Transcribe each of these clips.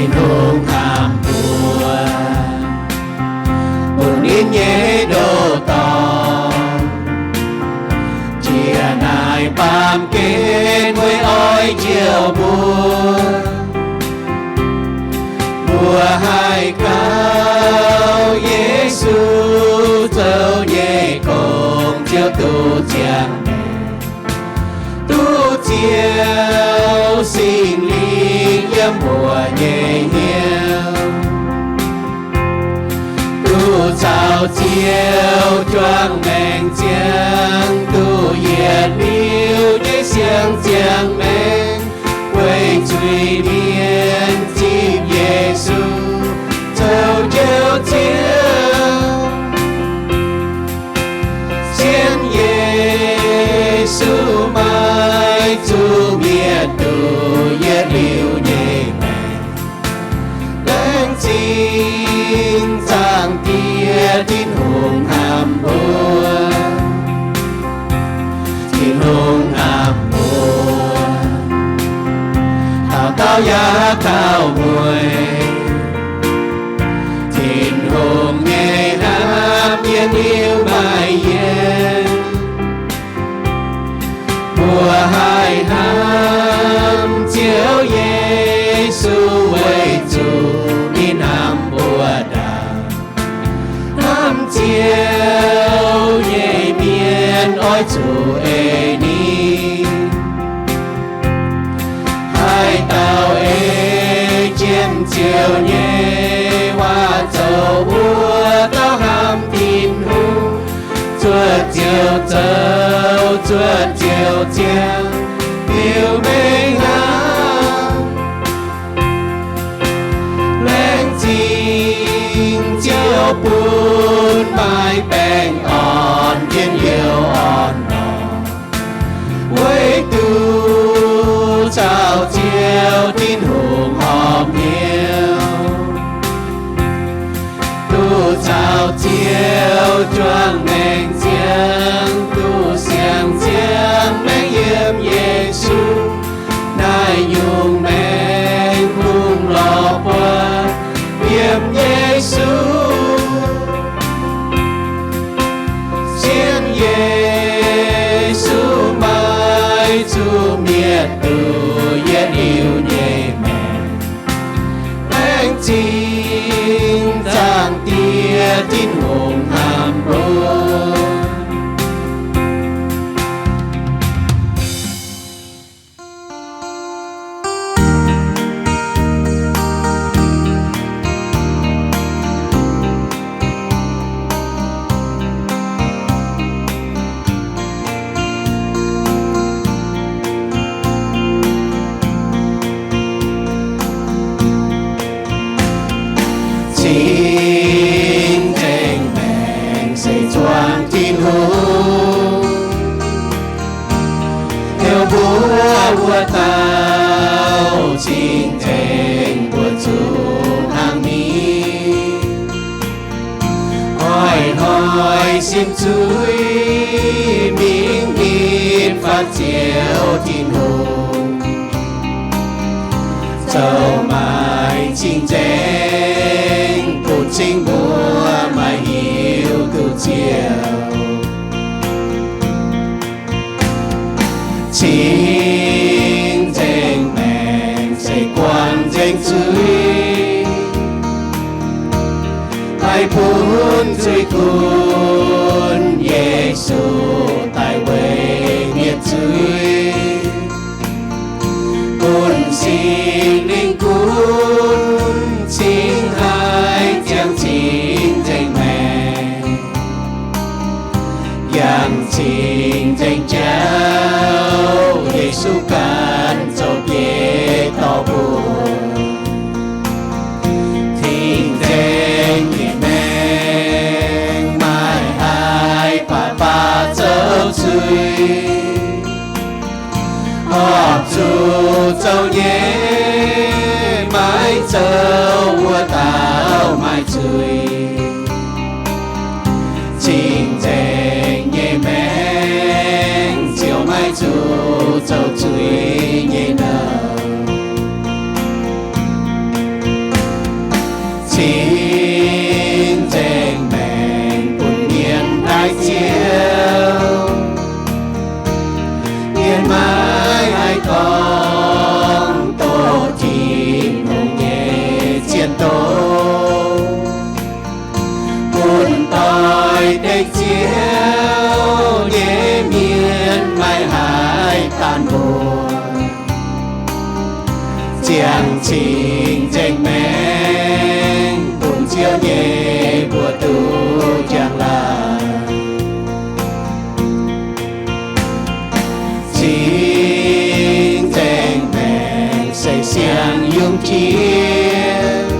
Tin-Hungh hnamv mbuo, bun ninh nyei ndoh dorngx, jiex naaiv baamh gen weic oix njoux mbuo. Mbuo haih gauh Yesu zoux nyei gong ziouc duqv ziangh maengc, duqv Ziouv Singx Lingh yiem mbuo nyei hnyouv, duqv caux Ziouv juangc maengc ziangh, duqv yietc liuz nyei siang ziangh maengc, weic zuiz-mienh zipv Yesu zoux Njoux Ziouv. Sienx Yesu maiv zuqc mietc duqv yietc liuz nyei maengc. Laengz zingh Zaangc Diex Tin-Hungh hnamv mbuo. Tin-Hungh hnamv mbuo, taux daauh yaac taux mueiz. Tin-Hungh nyei hnamv yiem liuz maiv yienc. Mbuo haih hnamv Ziouv Yesu weic zuqc ninh hnamv mbuo ndaangc. Hnamv Ziouv nyei mienh oix zuqc ei ninh. Haaix dauh ei jienv Ziouv nyei waac zoux wuov dauh hnamv Tin-Hungh, zuoqv Ziouv zoux, zuoqv Ziouv ziangh, liuz mengh hnangv. Laengz zingh Ziouv bun maaih baengh orn njien-youh orn-lorqc, weic duqv caux Ziouv Tin-Hungh horpc hnyouv, duqv caux Ziouv juangc maengc ziangh, duqv siang-ziangh maengc yiem Yesu. Naaiv nyungc maengc kungx lorz buatc yiem Yesu. Sienx Yesu maiv zuqc mietc duqv yietc liuz nyei maengc. Laengz zingh Zaangc Diex Tin-Hungh hnamv mbuo. Cing-nzengc maengc se zuangx Tin-Hungh. Heuc mbuo wuov dauh cing-nzengc mbuo zuqc hnangv ninh. Hnoi-hnoi simv zuiz mingh nitv fatv Ziouv Tin-Hungh, zoux maaih cing-nzengc bun cing mbuo maaih hiuv duqv Ziouv. Cing-nzengc maengc se guangc nzengc zuiz, haih bun zuiz-gunv Yesu daaih weic mietc zuiz, bun Singx Lingh gunv cingx haih ziangh cing-nzengc maengc, yangh cing-nzengc jauv Yesu ganh zoux bieiv dorh mbuo. Cing-nzengc nyei maengc maaih haaix baac baac zoux zuiz, horpc zuqc zoux nyei, maiv zoux wuov dauh maaih zuiz. Cing-nzengc nyei maengc ziouc maiv zuqc zoux zuiz nyei nouh. Siang cing-nzengc maengc bun Ziouv nyei mbuox duqv njang-laangc. Cing-nzengc maengc se siang-yungh jiex,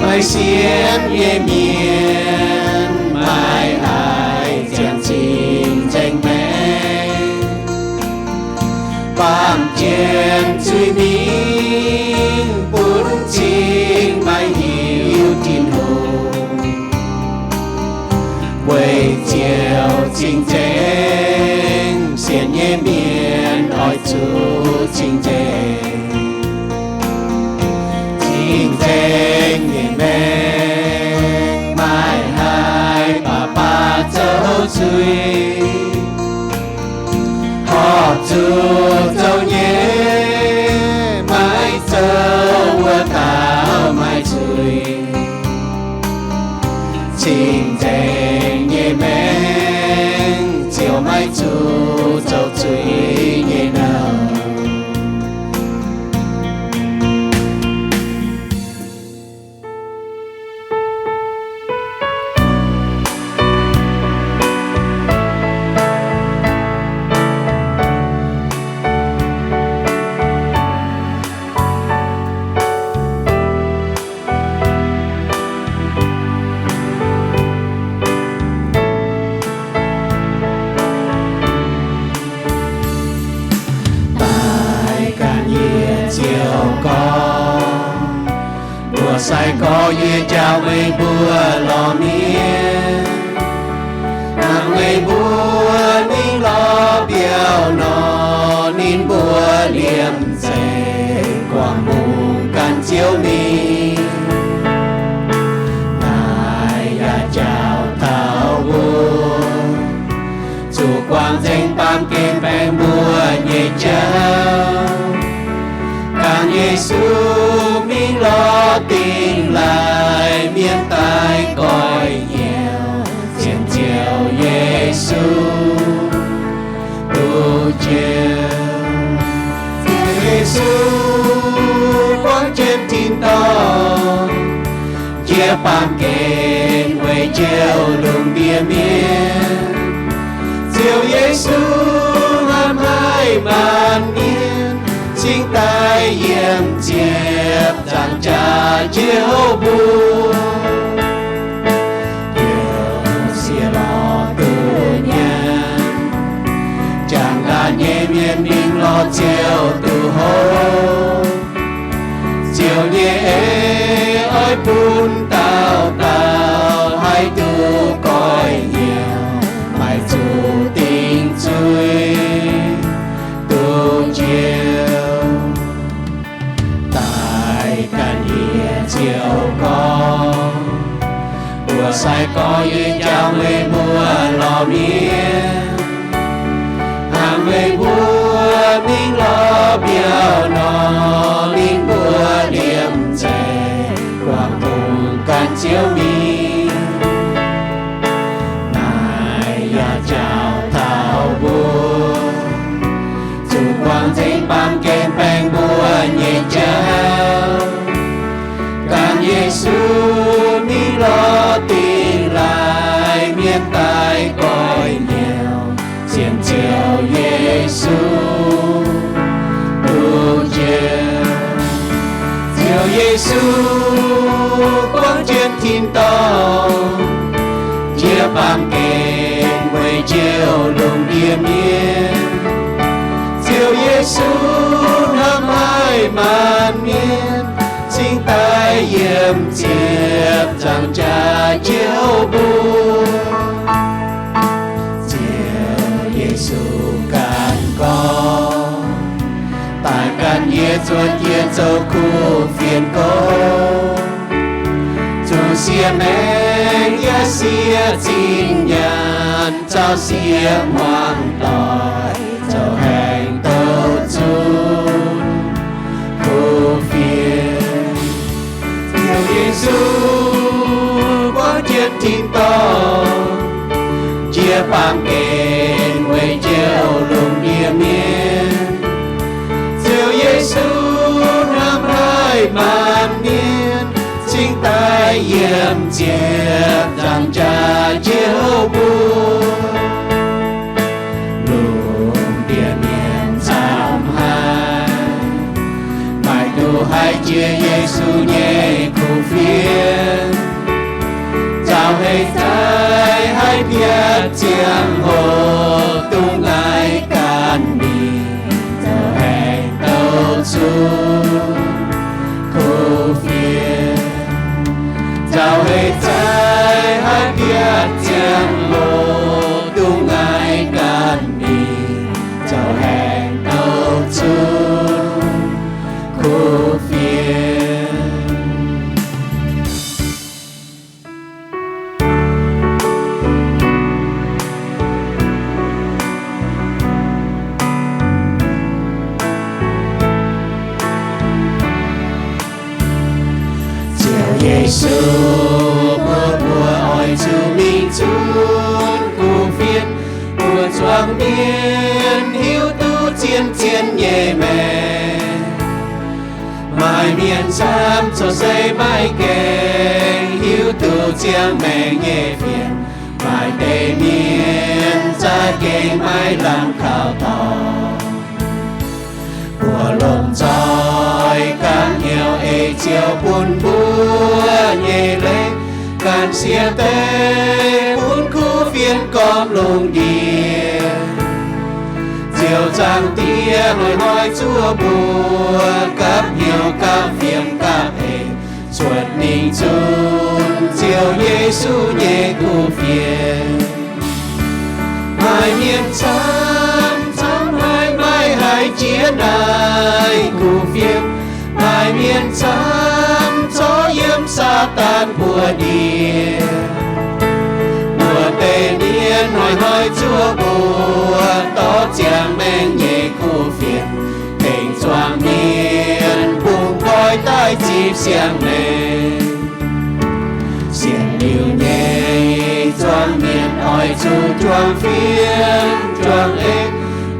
maaih sienx nyei mienh maiv haih ziangh cing-nzengc maengc. Baamh jienv zuiz-mingh bun cing maiv hiuv Tin-Hungh. Weic Ziouv cing-nzengc, sienx nyei mienh oix zuqc cing-nzengc. Cing-nzengc nyei maengc maiv haih baac baac zoux zuiz. Horpc zuqc zoux nyei, maiv zoux wuov dauh maiv zuiz. Cing-nzengc nyei maengc ziouc maiv zuqc zoux zuiz nyei nouh. Daaih ganh yie ziouc gorngv, mbuo sai gorx yie njaaux meih mbuo lorz mienh, hnangv meih mbuo mingh lorz mbiauh nor, ninh mbuo liemh zeih guangc hungh gan Ziouv mingh. Naaiv yaac njaaux taux mbuo zuqc guangc nzengc baamh gen baengc mbuo nyei jauv. Gan Yesu mingh lorz dingh laaix mienh daaih goiv nyieqc, sienx Ziouv Yesu duqv njoux. Ziouv Yesu buangv jienv tin-dorngh, njiec baamh gen weic Njoux Lungh Ndiev Mienh. Ziouv Yesu hnamv haic maanc mienh, cingx daaih yiem ziepc nzaangc jaax njiec houv mbuo. Youh sieqv lorz duqv nyanc, jangx ndaatv nyei mienh mingh lorz Ziouv duqv houv. Ziouv nyei eix oix bun dauh dauh haih duqv goiv nyieqc, maiv zuqc dingc zuiz duqv njoux. Daaih ganh yie ziouc gorngv, mbuo sai gorx yie njaaux meih mbuo lorz mienh, hnangv meih mbuo mingh lorz mbiauh nor, ninh mbuo liemh zeih guangc hungh gan Ziouv mingh. Naaiv yaac njaaux taux mbuo zuqc guangc nzengc baamh gen baengc mbuo nyei jauv. Gan Yesu mingh lorz dingh laaix mienh daaih goiv nyieqc, sienx Ziouv Yesu duqv njoux. Ziouv Yesu buangv jienv tin-dorngh, njiec baamh gen weic Njoux Lungh Ndiev Mienh. Ziouv Yesu hnamv haic maanc mienh, cingx daaih yiem ziepc nzaangc jaax njiec houv mbuo. Ziouv Yesu ganh gorngv, daaih ganh yie zuotc jiex zoux kuv fienx gouv, zuqc siev maengc yaac siev zinh nyaanh, caux siev muangx doic zoux haengx douc zunv kuv fienx. Ziouv Yesu buangv jienv tin-dorngh, njiec baamh gen weic Njoux Lungh Ndiev Mienh. Ziouv Yesu yiem ziepc nzaangc jaax-jiouv mbuo, lungh ndiev mienh camv haic, maaih duqv haiz jiex Yesu nyei kuv fienx. Nzauh heix zaih haiz biatc ziangh hoc dongh naaiv ganh mingh, zoux haengh douh zungv kuv fienx. Nzauh heix zaih haiz biatc ziangh hoc dongh naaiv ganh mingh, zoux haengh douh zungv kuv fienx. Ziouv Yesu, mbuo, mbuo oix zuqc mingh zunv kuv fienx. Mbuo zuangx mienh hiuv duqv zien-zien nyei maengc. Maaih mienh camv zoux se maiv gaengh hiuv duqv ziangh maengc nyei fienx. Maaih deix mienh za'gengh maiv lamh kaux dorngx. Mbuo lomh nzoih ganh hnyouv ei Ziouv bun mbuo nyei leiz, ganh siev deix bun kuv fienx gormx lungh ndiev. Ziouv Zaangc Diex hnoi-hnoi zuov mbuo gapv hnyouv gapv fiem gapv hec cuotv mingh zunv Ziouv Yesu nyei kuv fienx. Maaih mienh camv, camv haic maiv haiz jiex naaiv kuv fienx. Maaih mienh camv corc yiem Saadaan buoz-ndiev. Mbuo deix mienh hnoi-hnoi zuov mbuo dorh ziangh maengc nyei kuv fienx, tengx zuangx mienh bungx nqoi daaih zipv siang-maengc. Sienx liuz nyei zuangx mienh oix zuqc juang fim juang en,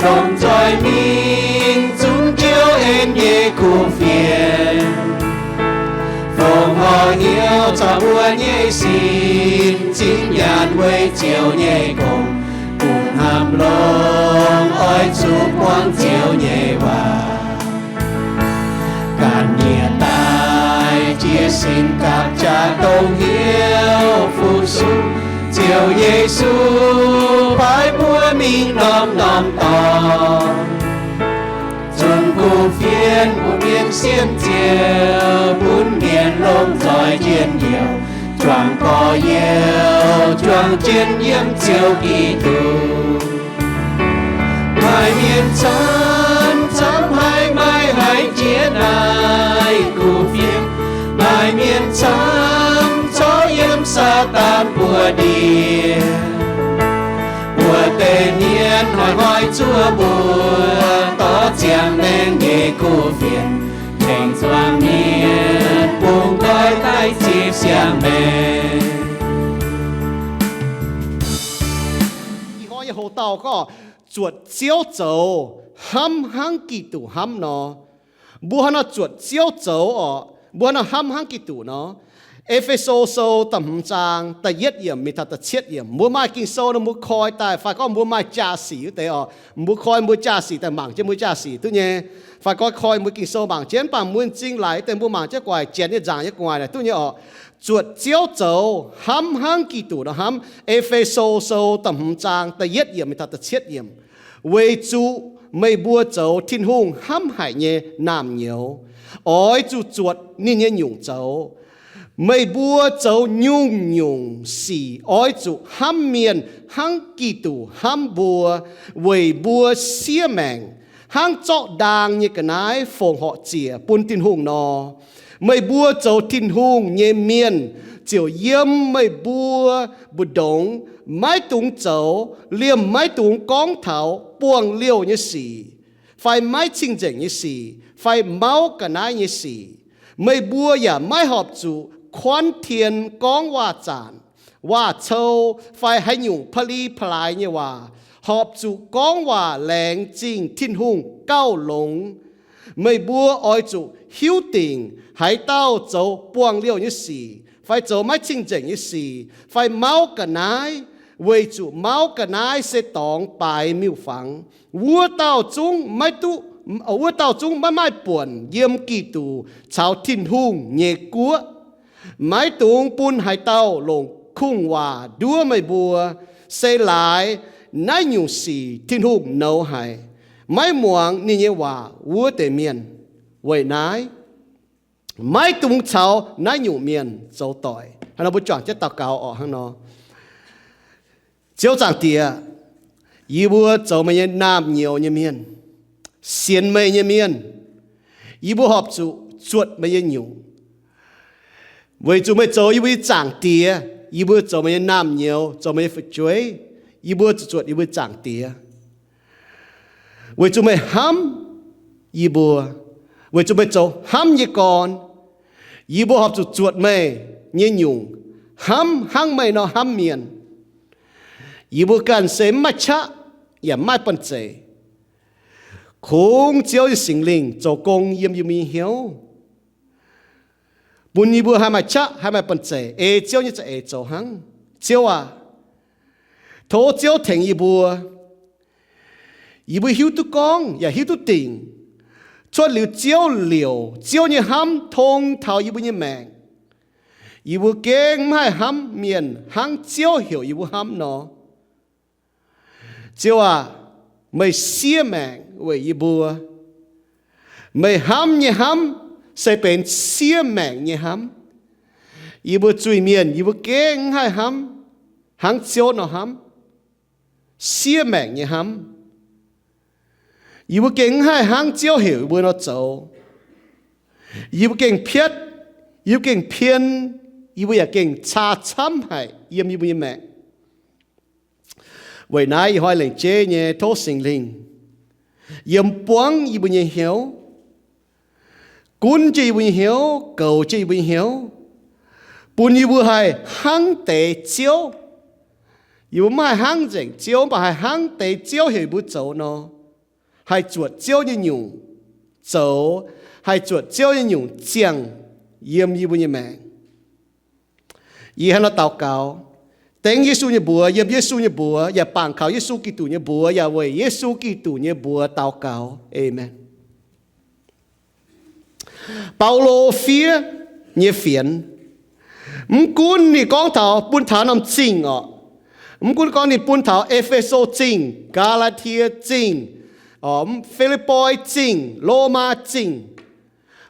lomh nzoih mingh zunv Ziouv en nyei kuv fienx. Fongc horc hnyouv caux mbuo nyei sin, zinh nyaanh weic Ziouv nyei gong, bungx hnamv longx oix zuqc muangx Ziouv nyei waac. Ganh nyieqc daaih jiex sin gapv jaax dongh hnyouv fu-sux, Ziouv Yesu paaiv mbuo mingh norm-norm dorngx. Zunv kuv fienx bun mienh sienx Ziouv, bun mienh lomh nzoih njien-youh, juangc gorx-youz juangc jienv yiem Ziouv Giduc. Maaih mienh camv, camv haic maiv haiz jiex naaiv kuv fienx. Maaih mienh camv corc yiem Saadaan buoz-ndiev. Mbuo deix mienh hnoi-hnoi zuov mbuo dorh ziangh maengc nyei kuv fienx, tengx zuangx mienh bungx nqoi daaih zipv siang-maengc. Ih hnoi nyei hoc dauh gorngv, zuotc Ziouv zoux hnamv hnangv Giduc hnamv nor. Mbuo hnangv nor zuotc Ziouv zoux orqc, mbuo hnangv nor hnamv hnangv Giduc nor. E^fe^so Sou da'hmz zaang da'yietv yiemc mingh taux da'cietv yiemc. Mbuo maaih Ging-Sou nor mbuo koi daaih, fai gorngv mbuo maaih jaa-sic wuov deix orqc, mbuo koi mbuo jaa-sic daaih mangc jienv mbuo jaa-sic duqv nyei. Fai gorngv koi mbuo Ging-Sou mangc jienv, mv baac mbuo m'zing laic wuov deix mbuo mangc jienv guaic janx nyei nzaangc nyei gu'nguaaic naaic duqv nyei orqc. Zuotc Ziouv zoux hnamv hnangv Giduc nor hnamv. E^fe^so Sou da'hmz zaang da'yietv yiemc mingh taux da'cietv yiemc. Weic zuqc meih mbuo zoux Tin-Hungh hnamv haic nyei naamh nyouz, oix zuqc zuotc ninh nyei nyungc zoux. Meih mbuo zoux nyungc-nyungc sic oix zuqc hnamv mienh hnangv Giduc hnamv mbuo, weic mbuo siev maengc hnangv zorqv ndaang nyei ga'naaiv fongc horc ziec bun Tin-Hungh nor. Meih mbuo zoux Tin-Hungh nyei mienh ziouc yiem meih mbuo mbu'ndongx maiv dungx zoux, liemh maiv dungx gorngv taux buangh liouh nyei sic, fai maiv cing-nzengc nyei sic, fai mauv ga'naaiv nyei sic. Meih mbuo yaac maiv horpc zuqc kuanv tien gorngv waac-zanc, waac-cou, fai haaix nyungc pa'li pa'laaix nyei waac. Horpc zuqc gorngv waac laengz zingh Tin-Hungh gauh longx. Meih mbuo oix zuqc hiuv dingc haaix dauh zoux buangh liouh nyei sic, fai zoux maiv cing-nzengc nyei sic, fai mauv ga'naaiv, weic zuqc mauv ga'naaiv se dorngx baaix miuc-fangx. Wuov dauh zungv maiv duqv, wuov dauh zungv maiv maaih buonc yiem Giduc caux Tin-Hungh nyei guoqv. Maiv dungx bun haaix dauh longc kungx-waac nduov meih mbuo, se laaix naaiv nyungc sic Tin-Hungh nouz haic, maiv muangx ninh nyei waac wuov deix mienh. Weic naaiv, maiv dungx caux naaiv nyungc mienh zoux doic. Hnangv nor mbuo juangc jienv daux gaux orqc. Hnangv nor, Ziouv Zaangc Diex, yie mbuo zoux meih nyei naamh nyouz nyei mienh, sienx meih nyei mienh. Yie mbuo horpc zuqc zuotc meih nyei nyungc, weic zuqc meih zoux yie mbuo nyei Zaangc Diex. Yie mbuo zoux meih nyei naamh nyouz, zoux meih nyei fu'jueiv, yie mbuo zuqc zuotc yie mbuo Zaangc Diex, weic zuqc meih hnamv yie mbuo, weic zuqc meih zoux hnamv nyei gorn. Yie mbuo horpc zuqc zuotc meih nyei nyungc, hnamv hnangv meih nor hnamv mienh. Yie mbuo ganh se mv maaih qaqv yaac mv maaih banh zeic. Kungx Ziouv nyei Singx Lingh zoux gong yiem yie mbuo nyei hnyouv, bun yie mbuo haih maaih qaqv, haih maaih banh zeic ei Ziouv nyei za'eix zoux hnangv. Ziouv aac, tov Ziouv tengx yie mbuo. Yie mbuo hiuv duqv gorngv yaac hiuv duqv dingc, cuotv liuz Ziouv liouc, Ziouv nyei hnamv tong taux yie mbuo nyei maengc. Yie mbuo gengh mv haih hnamv mienh hnangv Ziouv heuc yie mbuo hnamv nor. Ziouv aac, meih siev maengc weic yie mbuo. Meih hnamv nyei hnamv se benx siev maengc nyei hnamv. Yie mbuo zuiz-mienh, yie mbuo gengh mv haih hnamv hnangv Ziouv nor hnamv, siev maengc nyei hnamv. Yie mbuo gengh mv haih hnangv Ziouv heuc yie mbuo nor zoux. Yie mbuo gengh piatv, yie mbuo gengh pien, yie mbuo yaac gengh caa camv haic yiem yie mbuo nyei maengc. Weic naaiv ih hnoi lengc jeiv nyei tov Singx Lingh yiem buangv yie mbuo nyei hnyouv, gunv jienv yie mbuo nyei hnyouv, goux jienv yie mbuo nyei hnyouv, bun yie mbuo haih hnangv deix Ziouv. Yie mbuo mv haih hnangv nzengc Ziouv, mv baac haih hnangv deix Ziouv heuc yie mbuo zoux nor, haih zuotc Ziouv nyei nyungc zoux, haih zuotc Ziouv nyei nyungc ziangh yiem yie mbuo nyei maengc. Yie hnangv nor daux gaux dengv Yesu nyei mbuox, yiem Yesu nyei mbuox, yaac bangc kaux Yesu Giduc nyei mbuox, yaac weic Yesu Giduc nyei mbuox daux gaux. Aamen. Baulo fiev nyei fienx, mv gunv ninh gorngv taux bun taux norm zingh orqc, mv gunv gorngv ninh bun taux E^fe^so Zingh, Gaa^laa^tie Zingh, Fi^lipv^poi Zingh, Lomaa Zingh,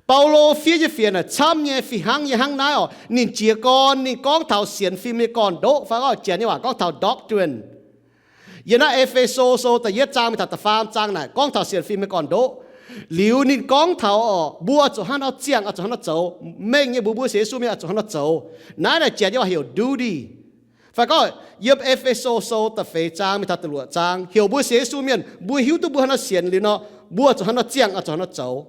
Baulo fiev nyei fienx naaic camv nyei, fih hnangv nyei hnangv naaiv orqc. Ninh jiez gorn ninh gorngv taux sienx fim nyei gorn-ndoqv, fai gorngv Janx nyei waac gorngv taux doctrine. Yiem naaiv E^fe^so Sou da'yietv zaang mingh taux da'faam zaang naaic gorngv taux sienx fim nyei gorn-ndoqv. Liuz ninh gorngv taux orqc, mbuo zuqc hnangv nor ziangh, zuqc hnangv nor zoux. Mengh nyei mbuox mbuo sienx Yesu mienh zuqc hnangv nor zoux. Naaiv naaic Janx nyei waac heuc duty. Fai gorngv yiem E^fe^so Sou da'feix zaang mingh taux da'luoqc zaang heuc mbuo sienx Yesu mienh, mbuo hiuv duqv mbuo hnangv nor sienx liuz nor, mbuo zuqc hnangv nor ziangh, zuqc hnangv nor zoux.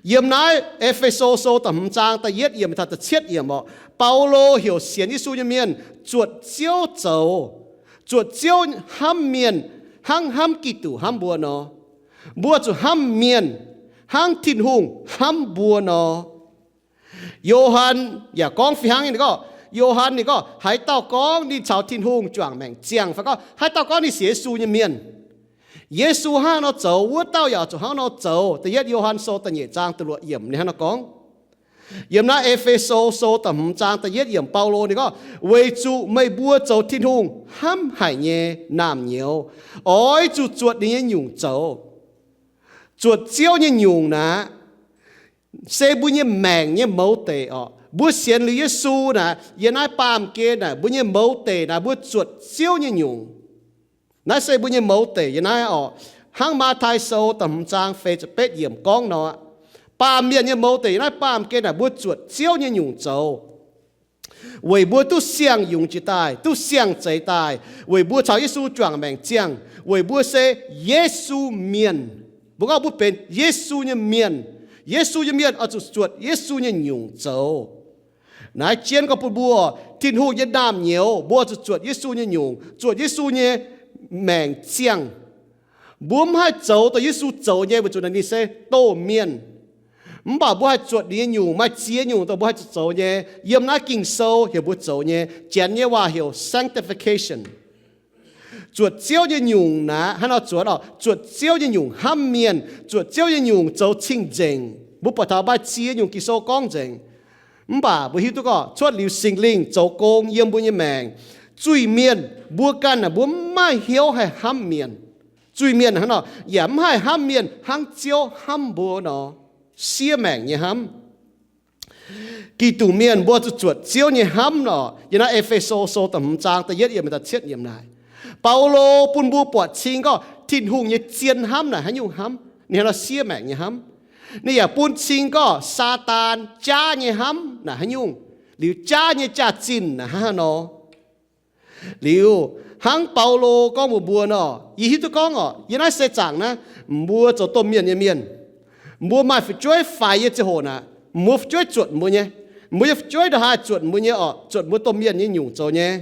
Yiem naaiv E^fe^so Sou da'hmz zaang da'yietv yiemc taux da'cietv yiemc orqc, Baulo heuc sienx Yesu nyei mienh zuotc Ziouv zoux, zuotc Ziouv hnamv mienh hnangv hnamv Giduc hnamv mbuo nor. Mbuo zuqc hnamv mienh hnangv Tin-Hungh hnamv mbuo nor. Yo^han yaac gorngv fih hnangv nyei, ninh gorngv, Yo^han ninh gorngv, haaix dauh gorngv ninh caux Tin-Hungh juangc maengc ziangh, fai gorngv haaix dauh gorngv ninh sienx Yesu nyei mienh, Yesu hnangv nor zoux, wuov dauh yaac zuqc hnangv nor zoux. Da'yietv Yo^han Sou da'nyeic zaang da'luoqc yiemc ninh hnangv nor gorngv. Yiem naaiv E^fe^so Sou da'hmz zaang da'yietv yiemc Baulo ninh gorngv, weic zuqc meih mbuo zoux Tin-Hungh hnamv haic nyei naamh nyouz, oix zuqc zuotc ninh nyei nyungc zoux. Zuotc Ziouv nyei nyungc naaic, se mbuo nyei maengc nyei mouz deic orqc. Mbuo sienx liuz Yesu naaic, yiem naaiv baamh gen naaic, mbuo nyei mouz deic naaic, mbuo zuotc Ziouv nyei nyungc. Naaiv se mbuo nyei mouz deic yiem naaiv orqc. Hnangv Matv^tai Sou da'hmz zaang feix ziepc betv yiemc gorngv nor, baamh mienh nyei mouz deic yiem naaiv baamh gen naaic, mbuo zuotc Ziouv nyei nyungc zoux, weic mbuo duqv siang-yungz jiex daaih, duqv siang-zeix daaih, weic mbuo caux Yesu juangc maengc ziangh, weic mbuo se Yesu mienh. Mbuo gorngv mbuo benx Yesu nyei mienh. Yesu nyei mienh oix zuqc zuotc Yesu nyei nyungc zoux. Naaiv jienv gorngv bun mbuo, Tin-Hungh nyei naamh nyouz, mbuo zuqc zuotc Yesu nyei nyungc, zuotc Yesu nyei maengc ziangh. Mbuo mv haih zoux dongh Yesu zoux nyei, weic zuqc naaic ninh se doh mienh. Mv baac mbuo haih zuotc ninh nyei nyungc, maaih ziex nyungc dongh mbuo haih zuqc zoux nyei. Yiem naaiv Ging-Sou heuc mbuo zoux nyei, Janx nyei waac heuc sanctification. Zuotc Ziouv nyei nyungc naaic, hnangv nor zuotc oc, zuotc Ziouv nyei nyungc hnamv mienh, zuotc Ziouv nyei nyungc zoux cing-nzengc. Mbuo buatc taux maaih ziex nyungc Ging-Sou gorngv nzengc. Mv baac mbuo hiuv duqv gorngv cuotv liuz Singx Lingh zoux gong yiem mbuo nyei maengc, zuiz-mienh mbuo ganh naaic mbuo mv maaih hnyouv haih hnamv mienh. Zuiz-mienh hnangv nor yaac mv haih hnamv mienh hnangv Ziouv hnamv mbuo nor. Siev maengc nyei hnamv. Giduc mienh mbuo zuqc zuotc Ziouv nyei hnamv nor. Yiem naaiv E^fe^so Sou da'hmz zaang da'yietv yiemc da'cietv yiemc naaic, Baulo bun mbuo buatc cing gorngv Tin-Hungh nyei zien hnamv naaic haaix nyungc hnamv. Ninh hnangv nor siev maengc nyei hnamv. Ninh yaac bun cing gorngv Saadaan jaav nyei hnamv naaic haaix nyungc, liuz jaav nyei jaax-zinh naaic hnangv haaix nor. Liuz, hnangv Baulo gorngv mbuox mbuo nor, yie hiuv duqv gorngv oc, yiem naaiv seix zaangc naaiv, mbuo zoux domh mienh nyei mienh, mbuo maaih fu'jueiv faix nyei ziangh hoc naaic, mbuo fu'jueiv zuotc mbuo nyei. Mbuo nyei fu'jueiv ndongc haaix zuotc mbuo nyei oc, zuotc mbuo domh mienh nyei nyungc zoux nyei.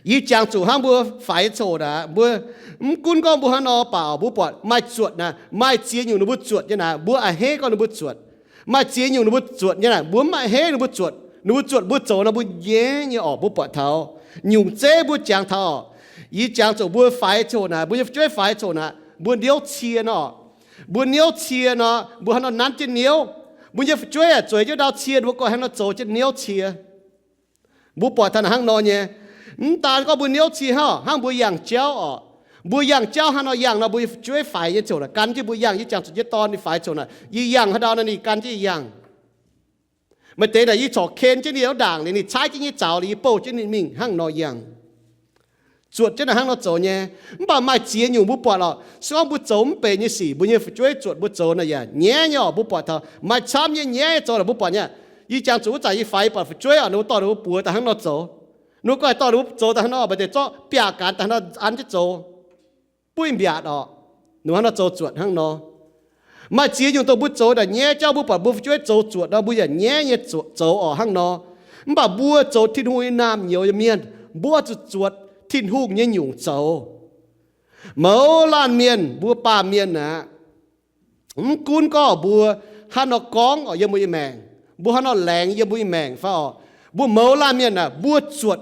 Yie jangx zuqc hnangv mbuo faix nyei ziangh hoc naaic, mbuo mv gunv gorngv mbuo hnangv nor baac mbuo buatc maaih zuotc naaic, maaih ziex nyungc ninh mbuo zuotc nyei naaic, mbuo a'hneiv gorngv ninh mbuo zuotc. Maaih ziex nyungc ninh mbuo zuotc nyei naaic, mbuo mv a'hneiv ninh mbuo zuotc. Ninh mbuo zuotc mbuo zoux nor mbuo nyaiv nyei oc, mbuo buatc taux. Nyungc zeiv mbuo jangx taux oc. Yie jangx zuqc mbuo faix nyei ziangh hoc naaic, mbuo nyei fu'jueiv faix nyei ziangh hoc naaic, mbuo niouv cie nor. Mbuo niouv cie nor, mbuo hnangv nor nanv jienv niouv. Mbuo nyei fu'jueiv aah, zueiz jienv ndau cie, mbuo gorngv hnangv nor zoux jienv niouv cie. Mbuo buatc taux naaic hnangv nor nyei. Mv daan gorngv mbuo niouv cie hnangv, hnangv mbuo yangh jauv oc. Mbuo yangh jauv hnangv nor yangh nor, mbuo nyei fu'jueiv faix nyei ziangh hoc naaic gan jienv mbuo yangh. Yie jangx zuqc jienv dorn ninh faix ziangh hoc naaic, yie yangh haaix ndau nor ninh gan jienv yie yangh. Maaih deix naaic yie corc ken jienv ninh wuov ndaangc liuz, ninh caaiv jienv nyei zaux liuz, yie bouh jienv ninh mingh hnangv nor yangh. Zuotc jienv naaic hnangv nor zoux nyei. Mv baac maaih ziex nyungc mbuo buatc oc, se gorngv mbuo zoux mv benx nyei sic, mbuo nyei fu'jueiv zuotc mbuo zoux naaic yaac nyaiv nyei oc. Mbuo buatc taux maaih camv nyei nyaiv nyei zoux naaic mbuo buatc nyei. Yie jangx zuqc wuov zanc yie faix, yie buatc fu'jueiv oc, ninh mbuo dorh ninh mbuo buoz daaih hnangv nor zoux. Ninh mbuo gorngv dorh ninh mbuo zoux daaih hnangv nor, maaih deix zorqv biaav-gaanx daaih hnangv nor an jienv zoux, buov mbiaatc oc. Ninh mbuo hnangv nor zoux zuotc hnangv nor. Maaih ziex nyungc dongh mbuo zoux naaic nyaiv jauv, mbuo buatc mbuo fu'jueiv zoux zuotc nor, mbuo yaac nyaiv nyei zoux oc hnangv nor. Mv baac mbuo zoux Tin-Hungh nyei naamh nyouz nyei mienh, mbuo zuqc zuotc Tin-Hungh nyei nyungc zoux. Mouz laanh mienh, mbuo baamh mienh aqv, mv gunv gorngv mbuo hnangv nor gorngv oc yiem mbuo nyei maengc, mbuo hnangv nor laengz yiem mbuo nyei maengc fai oc, mbuo mouz laanh mienh aah, mbuo zuotc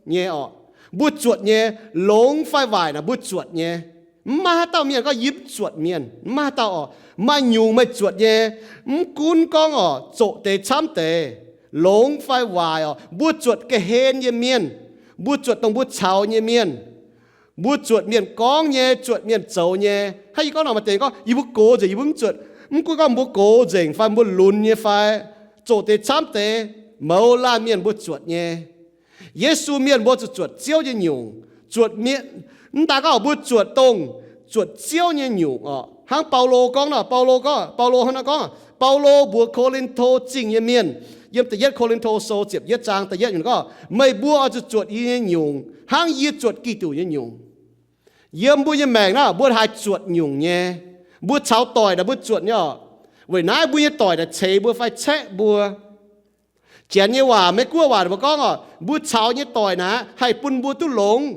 nyei oc. Mbuo zuotc nyei, longx fai waaic naaic mbuo zuotc nyei. Mv maaih haaix dauh mienh gorngv yie mv zuotc mienh, mv maaih haaix dauh oc. Maaih nyungc meih zuotc nyei, mv gunv gorngv oc zoqc deix camv deix, longx fai waaic oc, mbuo zuotc ga'hlen nyei mienh, mbuo zuotc dongh mbuo caux nyei mienh. Mbuo zuotc mienh gorngv nyei, zuotc mienh zoux nyei. Hnangv yie gorngv nor, maaih deix gorngv yie mbuo gox nzengc, yie mbuo mv zuotc. Mv gunv gorngv mbuo gox nzengc fai mbuo lunx nyei fai zoqc deix camv deix, mouz laanh mienh mbuo zuotc nyei. Yesu mienh mbuo zuqc zuotc Ziouv nyei nyungc. Zuotc mienh, mv daan gorngv mbuo zuotc dongh zuotc Ziouv nyei nyungc oc. Hnangv Baulo gorngv nor, Baulo gorngv, Baulo hnangv nor gorngv, Baulo mbuox Ko^lin^to Zingh nyei mienh, yiem da'yietv Ko^lin^to Sou ziepc yietv zaang da'yietv nyungc gorngv, meih mbuo oix zuqc zuotc yie nyei nyungc hnangv yie zuotc Giduc nyei nyungc. Yiem mbuo nyei maengc naaiv, mbuo haih zuotc nyungc nyei. Mbuo caux doic naaic mbuo zuotc nyei oc. Weic naaiv mbuo nyei doic naaic ceix mbuo fai caeqv mbuo. Janx nyei waac, Meiv-Guoqv waac ninh mbuo gorngv oc, mbuo caux nyei doic naaic haih bun mbuo duqv longx.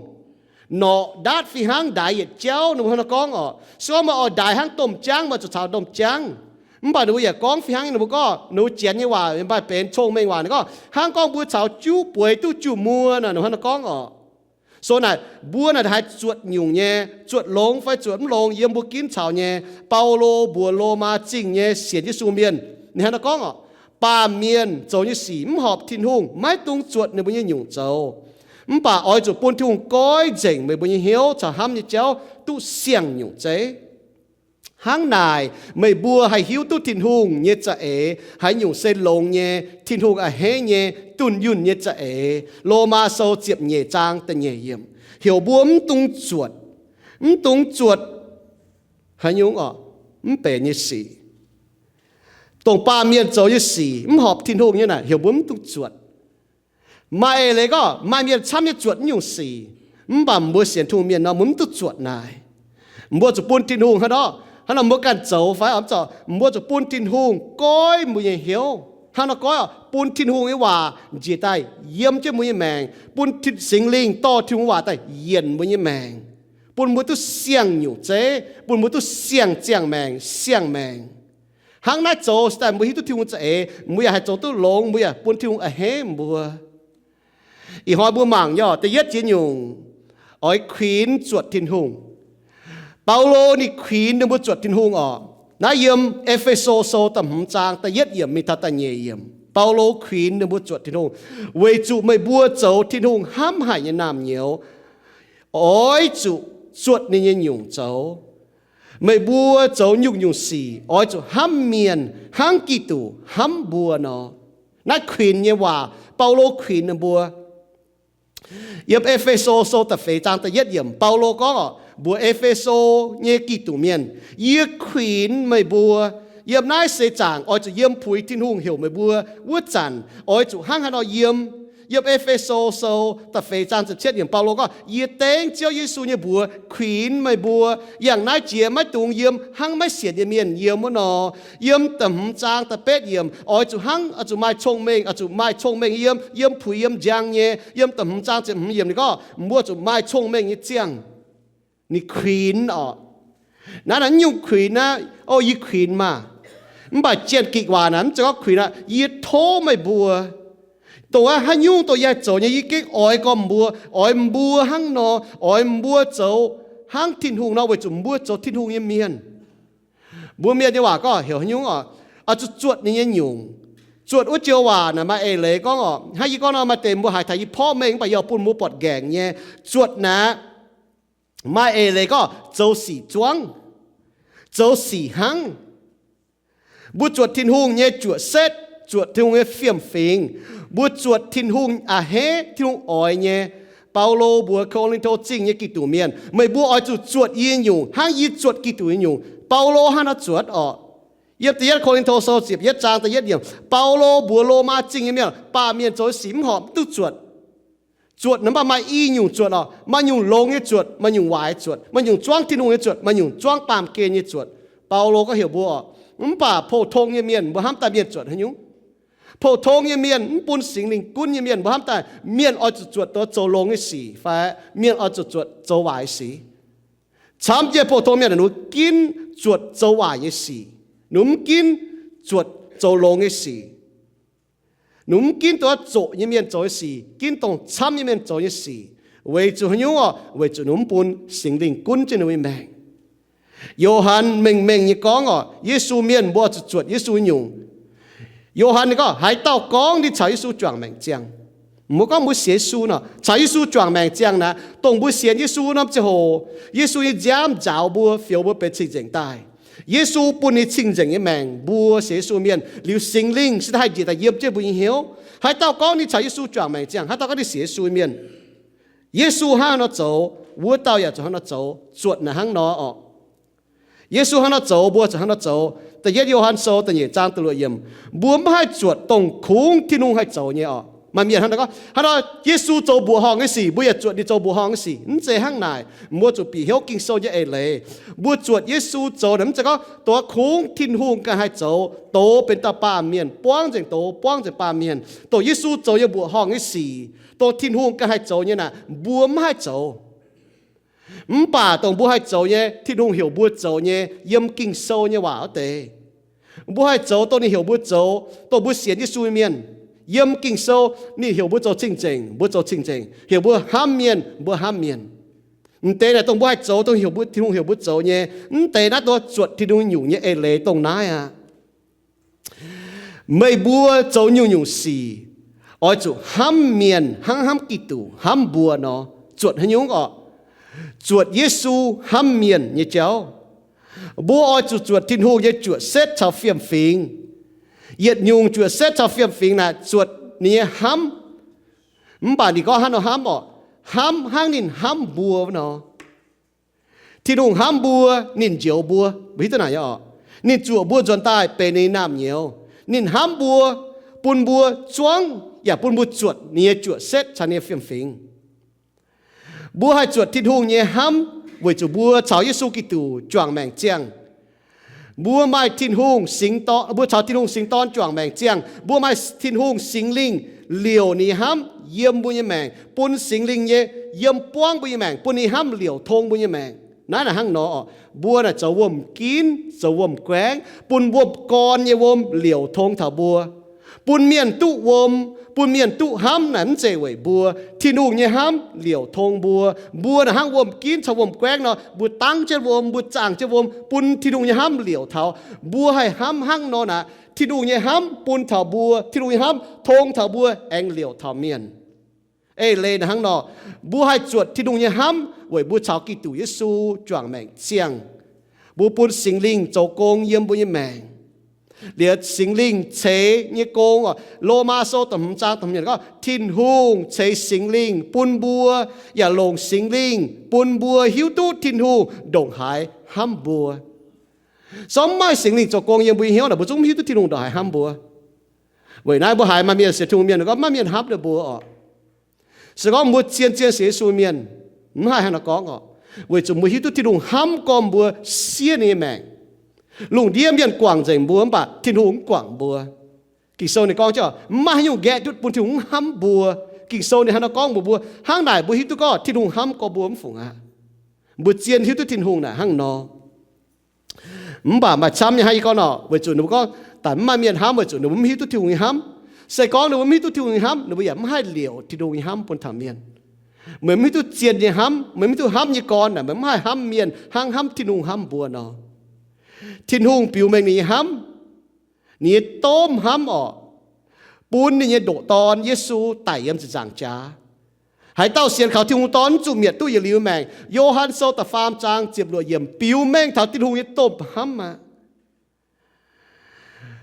Norqc ndaatv fih hnangv ndaix yietc jauv, ninh mbuo hnangv nor gorngv oc. Se gorngv meih oix ndaix hnangv domh jaangv, meih zuqc caux domh jaangv. Mv baac ninh mbuo yaac gorngv fih hnangv, ninh mbuo gorngv, ninh mbuo Janx nyei waac maaih benx cong-mengh waac, ninh gorngv, hnangv gorngv mbuo caux juv bueix duqv juv-muoz naaic, ninh mbuo hnangv nor gorngv oc. So naaic, mbuo naaic haih zuotc nyungc nyei, zuotc longx fai zuotc mv longx yiem mbuo ginv caux nyei. Baulo mbuox Lomaa Zingh nyei sienx Yesu mienh, ninh hnangv nor gorngv oc, baamh mienh zoux nyei sic mv horpc Tin-Hungh, maiv dungx zuotc ninh mbuo nyei nyungc zoux. Mv baac oix zuqc bun Tin-Hungh goiv nzengc meih mbuo nyei hnyouv caux hnamv nyei jauv duqv siang-nyungc zeiv. Hnangv naaic, meih mbuo haih hiuv duqv Tin-Hungh nyei za'eix haaix nyungc se longx nyei, Tin-Hungh a'hneiv nyei, dunh yunh nyei za'eix. Lomaa Sou ziepc nyeic zaang da'nyeic yiemc. Heuc mbuo mv dungx zuotc, mv dungx zuotc haaix nyungc oc, mv benx nyei sic. Dongh baamh mienh zoux nyei sic mv horpc Tin-Hungh nyei naaic, heuc mbuo mv dungx zuotc. Maaih eix leiz gorngv maaih mienh camv nyei zuotc naaiv nyungc sic, mv baac mbuo sienx Tin-Hungh mienh nor, mbuo mv duqv zuotc naaic. Mbuo zuqc bun Tin-Hungh hnangv nor, hnangv nor mbuo ganh zoux fai mv zoux, mbuo zuqc bun Tin-Hungh goiv mbuo nyei hnyouv. Hnangv nor goiv oc, bun Tin-Hungh nyei waac njiec daaih yiem jienv mbuo nyei maengc, bun Tin, Singx Lingh dorh Tin-Hungh waac daaih yienc mbuo nyei maengc, bun mbuo duqv siang-nyungc zeiv, bun mbuo duqv siang ziangh maengc, siang maengc. Hnangv naaiv zoux se daaih mbuo hiuv duqv Tin-Hungh za'eix, mbuo yaac haih zoux duqv longx, mbuo yaac bun Tin-Hungh a'hneiv mbuo. Ih hnoi mbuo mangc nyei da'yietv jiex nyungc, oix kuinx zuotc Tin-Hungh. Baulo ninh kuinx ninh mbuo zuotc Tin-Hungh orqc. Naaiv yiem E^fe^so Sou da'hmz zaang da'yietv yiemc mingh taux da'nyeic yiemc, Baulo kuinx ninh mbuo zuotc Tin-Hungh, weic zuqc meih mbuo zoux Tin-Hungh hnamv haic nyei naamh nyouz, oix zuqc zuotc ninh nyei nyungc zoux. Meih mbuo zoux nyungc-nyungc sic oix zuqc hnamv mienh hnangv Giduc hnamv mbuo nor. Naaiv kuinx nyei waac, Baulo kuinx ninh mbuo. Yiem E^fe^so Sou da'feix zaang da'yietv yiemc, Baulo gorngv orqc, mbuox E^fe^so nyei Giduc mienh, Yie kuinx meih mbuo yiem naaiv seix zaangc oix zuqc yiem puix Tin-Hungh heuc meih mbuo wuov zanc oix zuqc hnangv haaix nor yiem. Yiem E^fe^so Sou da'feix zaang ziepc cietv yiemc, Baulo gorngv, Yie dengv Ziouv Yesu nyei mbuox kuinx meih mbuo, yangh naaiv jiex maiv dungx yiem hnangv maiv sienx nyei mienh yiem wuov nor. Yiem da'hmz zaang da'betv yiemc, oix zuqc hnangv, oix zuqc maaih cong-mengh, oix zuqc maaih cong-mengh yiem, yiem puix yiem njang nyei. Yiem da'hmz zaang ziepc hmz yiemc ninh gorngv, Mbuo zuqc maaih cong-mengh nyei ziangh. Ninh kuinx orqc. Naaiv naaiv nyungc kuinx naaiv, o, yie kuinx maah! Mv baac jien-gikc waac naaiv mv zeiz gorngv kuinx aqv. Yie tov meih mbuo, dongh wuov haaix nyungc dongh yie haih zoux nyei, yie gengh oix gorngv mbuo, oix mbuo hnangv nor, oix mbuo zoux hnangv Tin-Hungh nor, weic zuqc mbuo zoux Tin-Hungh nyei mienh. Mbuo mienh nyei waac gorngv heuc haaix nyungc orqc, oix zuqc zuotc ninh nyei nyungc. Zuotc wuov joux waac naaic maaih eix leiz gorngv orqc. Hnangv yie gorngv nor, maaih deix mbuo haiz taux yie porv mengh mv baac yie oix bun mbuo buatc nqaengc nyei. Zuotc naaiv maaih eix leiz gorngv zoux sic zuangv, zoux sic hnangv. Mbuo zuotc Tin-Hungh nyei juoqc setv, zuotc Tin-Hungh nyei fiem-fingx, mbuo zuotc Tin-Hungh a'hneiv, Tin-Hungh oix nyei. Baulo mbuox Ko^lin^to Zingh nyei Giduc mienh, Meih mbuo oix zuqc zuotc yie nyungc hnangv yie zuotc Giduc nyei nyungc. Baulo hnangv nor zuotc orqc. Yiem da'yietv Ko^lin^to Sou ziepc yietv zaang da'yietv yiemc, Baulo mbuox Lomaa Zingh nyei mienh, baamh mienh zoux sic mv horpc mv duqv zuotc. Zuotc naaiv mv baac maaih i nyungc zuotc orqc. Maaih nyungc longx nyei zuotc, maaih nyungc waaic zuotc, maaih nyungc zuangv Tin-Hungh nyei zuotc, maaih nyungc zuangv baamh gen nyei zuotc. Baulo gorngv heuc mbuo orqc, mv baac pou-tong nyei mienh mbuo hnamv daaih mienh zuotc haaix nyungc? Pou-tong nyei mienh, mv bun Singx Lingh gunv nyei mienh mbuo hnamv daaih mienh oix zuqc zuotc dongh zoux longx nyei sic fai mienh oix zuqc zuotc zoux waaic sic? Camv jienv pou-tong mienh ninh mbuo ginv zuotc zoux waaic nyei sic, ninh mv ginv zuotc zoux longx nyei sic. Ninh mv ginv dongh zoqc nyei mienh zoux nyei sic, ginv dongh camv nyei mienh zoux nyei sic. Weic zuqc haaix nyungc orqc? Weic zuqc ninh mv bun Singx Lingh gunv jienv ninh mbuo nyei maengc. Yo^han mengh mengh nyei gorngv orqc, Yesu mienh mbuo zuqc zuotc Yesu nyungc. Yo^han ninh gorngv, haaix dauh gorngv ninh caux Yesu juangc maengc ziangh, mbuo gorngv mbuo sienx Yesu nor, caux Yesu juangc maengc ziangh naaic, dongh mbuo sienx Yesu norm ziangh hoc, Yesu nyei nziaamv nzaaux mbuo, fioux mbuo benx cing-nzengc daaih. Yesu bun ninh cing-nzengc nyei maengc mbuo sienx Yesu mienh, liuz Singx Lingh se haih njiec daaih yiem jienv mbuo nyei hnyouv. Haaix dauh gorngv ninh caux Yesu juangc maengc ziangh, haaix dauh gorngv ninh sienx Yesu nyei mienh, Yesu hnangv haaix nor zoux, wuov dauh yaac zuqc hnangv nor zoux, zuotc naaic hnangv nor orqc. Yesu hnangv nor zoux, mbuo zuqc hnangv nor zoux. Da'yietv Yo^han Sou da'nyeic zaang da'luoqc yiemc, mbuo mv haih zuotc dongh kungx Tin-Hungh haih zoux nyei orqc. Maaih mienh hnangv nor gorngv, hnangv nor Yesu zoux mbuoqc horngh nyei sic, mbuo yaac zuotc ninh zoux mbuoqc horngh nyei sic. Mv zeiz hnangv naaic. Mbuo zuqc bieqc hnyouv Ging-Sou nyei eix leiz. Mbuo zuotc Yesu zoux naaic mv zeiz gorngv dongh kungx Tin-Hungh ganh haih zoux, douz benx dauh baamh mienh, buangv nzengc douz, buangv nzengc baamh mienh. Dongh Yesu zoux nyei mbuoqc horngh nyei sic, dongh Tin-Hungh ganh haih zoux nyei naaic, mbuo mv haih zoux. Mv baac dongh mbuo haih zoux nyei, Tin-Hungh heuc mbuo zoux nyei, yiem Ging-Sou nyei waac wuov deix, mbuo haih zoux dongh ninh heuc mbuo zoux, dongh mbuo sienx Yesu nyei mienh. Yiem Ging-Sou, ninh heuc mbuo zoux cing-nzengc, mbuo zoux cing-nzengc, heuc mbuo hnamv mienh, mbuo hnamv mienh. M'deix naaic dongh mbuo haih zoux, dongh heuc mbuo, Tin-Hungh heuc mbuo zoux nyei. Mv deix naaiv dongh zuotc Tin-Hungh nyungc nyei eix leiz dongh naaiv aqv. Meih mbuo zoux nyungc-nyungc sic, oix zuqc hnamv mienh hnangv hnamv Giduc hnamv mbuo nor. Zuotc haaix nyungc orqc? Zuotc Yesu hnamv mienh nyei jauv. Mbuo oix zuqc zuotc Tin-Hungh nyei juoqc setv caux fiem-fingx. Yietc nyungc juoqc setv caux fiem-fingx naaic zuotc ninh nyei hnamv. Mv baac ninh gorngv hnangv nor hnamv orqc, hnamv hnangv ninh hnamv mbuo wuov nor. Tin-Hungh hnamv mbuo, ninh njoux mbuo, mbuo hiuv duqv naaic nyei orqc? Ninh zuoqc mbuo nzuonx daaih benx ninh nyei naamh nyouz. Ninh hnamv mbuo, bun mbuo zuangv yaac bun mbuo zuotc ninh nyei juoqc setv caux ninh nyei fiem-fingx. Mbuo haih zuotc Tin-Hungh nyei hnamv weic zuqc mbuo caux Yesu Giduc juangc maengc ziangh. Mbuo maaih Tin-Hungh singx dorn, mbuo caux Tin-Hungh singx dorn juangc maengc ziangh. Mbuo maaih Tin-Hungh Singx Lingh liouc ninh nyei hnamv yiem mbuo nyei maengc, bun Singx Lingh nyei yiem buangv mbuo nyei maengc, bun ninh hnamv liouc tong mbuo nyei maengc. Naaiv naaic hnangv nor oc, mbuo naaic zoux wuom-ginv, zoux wuom-guaengv, bun wuom gorn nyei wuom liouc tong taux mbuo. Bun mienh duqv wuom, bun mienh duqv hnamv naaic mv zeiz weic mbuo. Tin-Hungh nyei hnamv liouc tong mbuo. Mbuo naaic hnangv wuom-ginv caux wuom-guaengv nor, mbuo dangv jienv wuom, mbuo zaangh jienv wuom, bun Tin-Hungh nyei hnamv liouc taux. Mbuo haih hnamv hnangv nor naaic, Tin-Hungh nyei hnamv bun taux mbuo, Tin-Hungh nyei hnamv tong taux mbuo aengx liouc taux mienh. Eix leiz naaic hnangv nor, mbuo haih zuotc Tin-Hungh nyei hnamv weic mbuo caux Giduc Yesu juangc maengc ziangh. Mbuo bun Singx Lingh zoux gong yiem mbuo nyei maengc. Liuz Singx Lingh ceix nyei gong oc, Lomaa Sou da'hmz zaang da'hmz yiemc gorngv, Tin-Hungh ceix Singx Lingh bun mbuo, yaac longc Singx Lingh bun mbuo hiuv duqv Tin-Hungh ndongc haaix hnamv mbuo. Se gorngv mv maaih Singx Lingh zoux gong yiem mbuo nyei hnyouv naaic, mbuo zungv mv hiuv duqv Tin-Hungh ndongc haaix hnamv mbuo. Weic naaiv mbuo haiz maaih mienh sienx Tin-Hungh mienh gorngv maiv maaih mienh hnamv ninh mbuo oc. Se gorngv mbuo zien zien sienx Yesu mienh, mv haih hnangv naaiv gorngv oc, weic zuqc mbuo hiuv duqv Tin-Hungh hnamv gormx mbuo, siev ninh nyei maengc. Lungh ndiev mienh guangc nzengc mbuo mv baac Tin-Hungh mv guangc mbuo. Ging-Sou ninh gorngv, mv maaih haaix nyungc nqaeqv ndutv bun Tin-Hungh mv hnamv mbuo. Ging-Sou ninh hnangv naaiv gorngv mbuox mbuo, hnangv naaic mbuo hiuv duqv gorngv Tin-Hungh hnamv gormx mbuo mv fungc aqv. Mbuo zien hiuv duqv Tin-Hungh naaic hnangv nor. Mv baac maaih camv nyei hnangv yie gorngv nor, weic zuqc ninh mbuo gorngv daaih mv maaih mienh hnamv weic zuqc ninh mbuo mv hiuv duqv Tin-Hungh nyei hnamv. Se gorngv ninh mbuo mv hiuv duqv Tin-Hungh nyei hnamv, ninh mbuo yaac mv haih liouc Tin-Hungh nyei hnamv bun taux mienh. Meih mv hiuv duqv zien nyei hnamv, meih mv hiuv duqv hnamv nyei gorn naaic, meih mv haih hnamv mienh hnangv hnamv Tin-Hungh hnamv mbuo nor. Tin-Hungh biux mengh ninh nyei hnamv, ninh nyei domh hnamv oc, bun ninh nyei ndoqc Dorn, Yesu, daic yiem ziepc nzaangc jaax. Haaix dauh sienx kaux Tin-Hungh Dorn mv zuqc mietc duqv yietc liuz maengc. Yo^han Sou da'faam zaang ziepc luoqc yiemc biux mengh taux Tin-Hungh nyei domh hnamv aqv.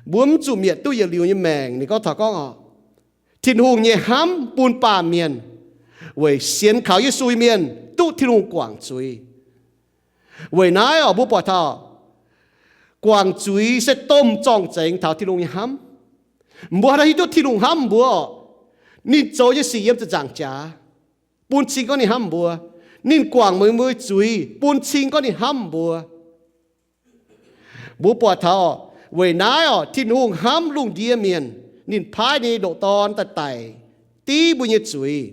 Mbuo mv zuqc mietc duqv yietc liuz nyei maengc. Ninh gorngv taux gorngv oc, Tin-Hungh nyei hnamv bun baamh mienh, weic sienx kaux Yesu nyei mienh duqv Tin-Hungh guangc zuiz. Weic naaiv oc, mbuo buatc taux guangc zuiz se domh zorng-zengx taux Tin-Hungh nyei hnamv. Mbuo hnangv hiuv duqv Tin-Hungh hnamv mbuo oc, ninh zoux nyei sic yiem ziepc nzaangc jaax bun cing gorngv ninh hnamv mbuo. Ninh guangc meih mbuo zuiz bun cing gorngv ninh hnamv mbuo. Mbuo buatc taux weic naaiv oc, Tin-Hungh hnamv lungh ndiev mienh, ninh paaiv ninh ndoqc Dorn daaih daic div mbuo nyei zuiz,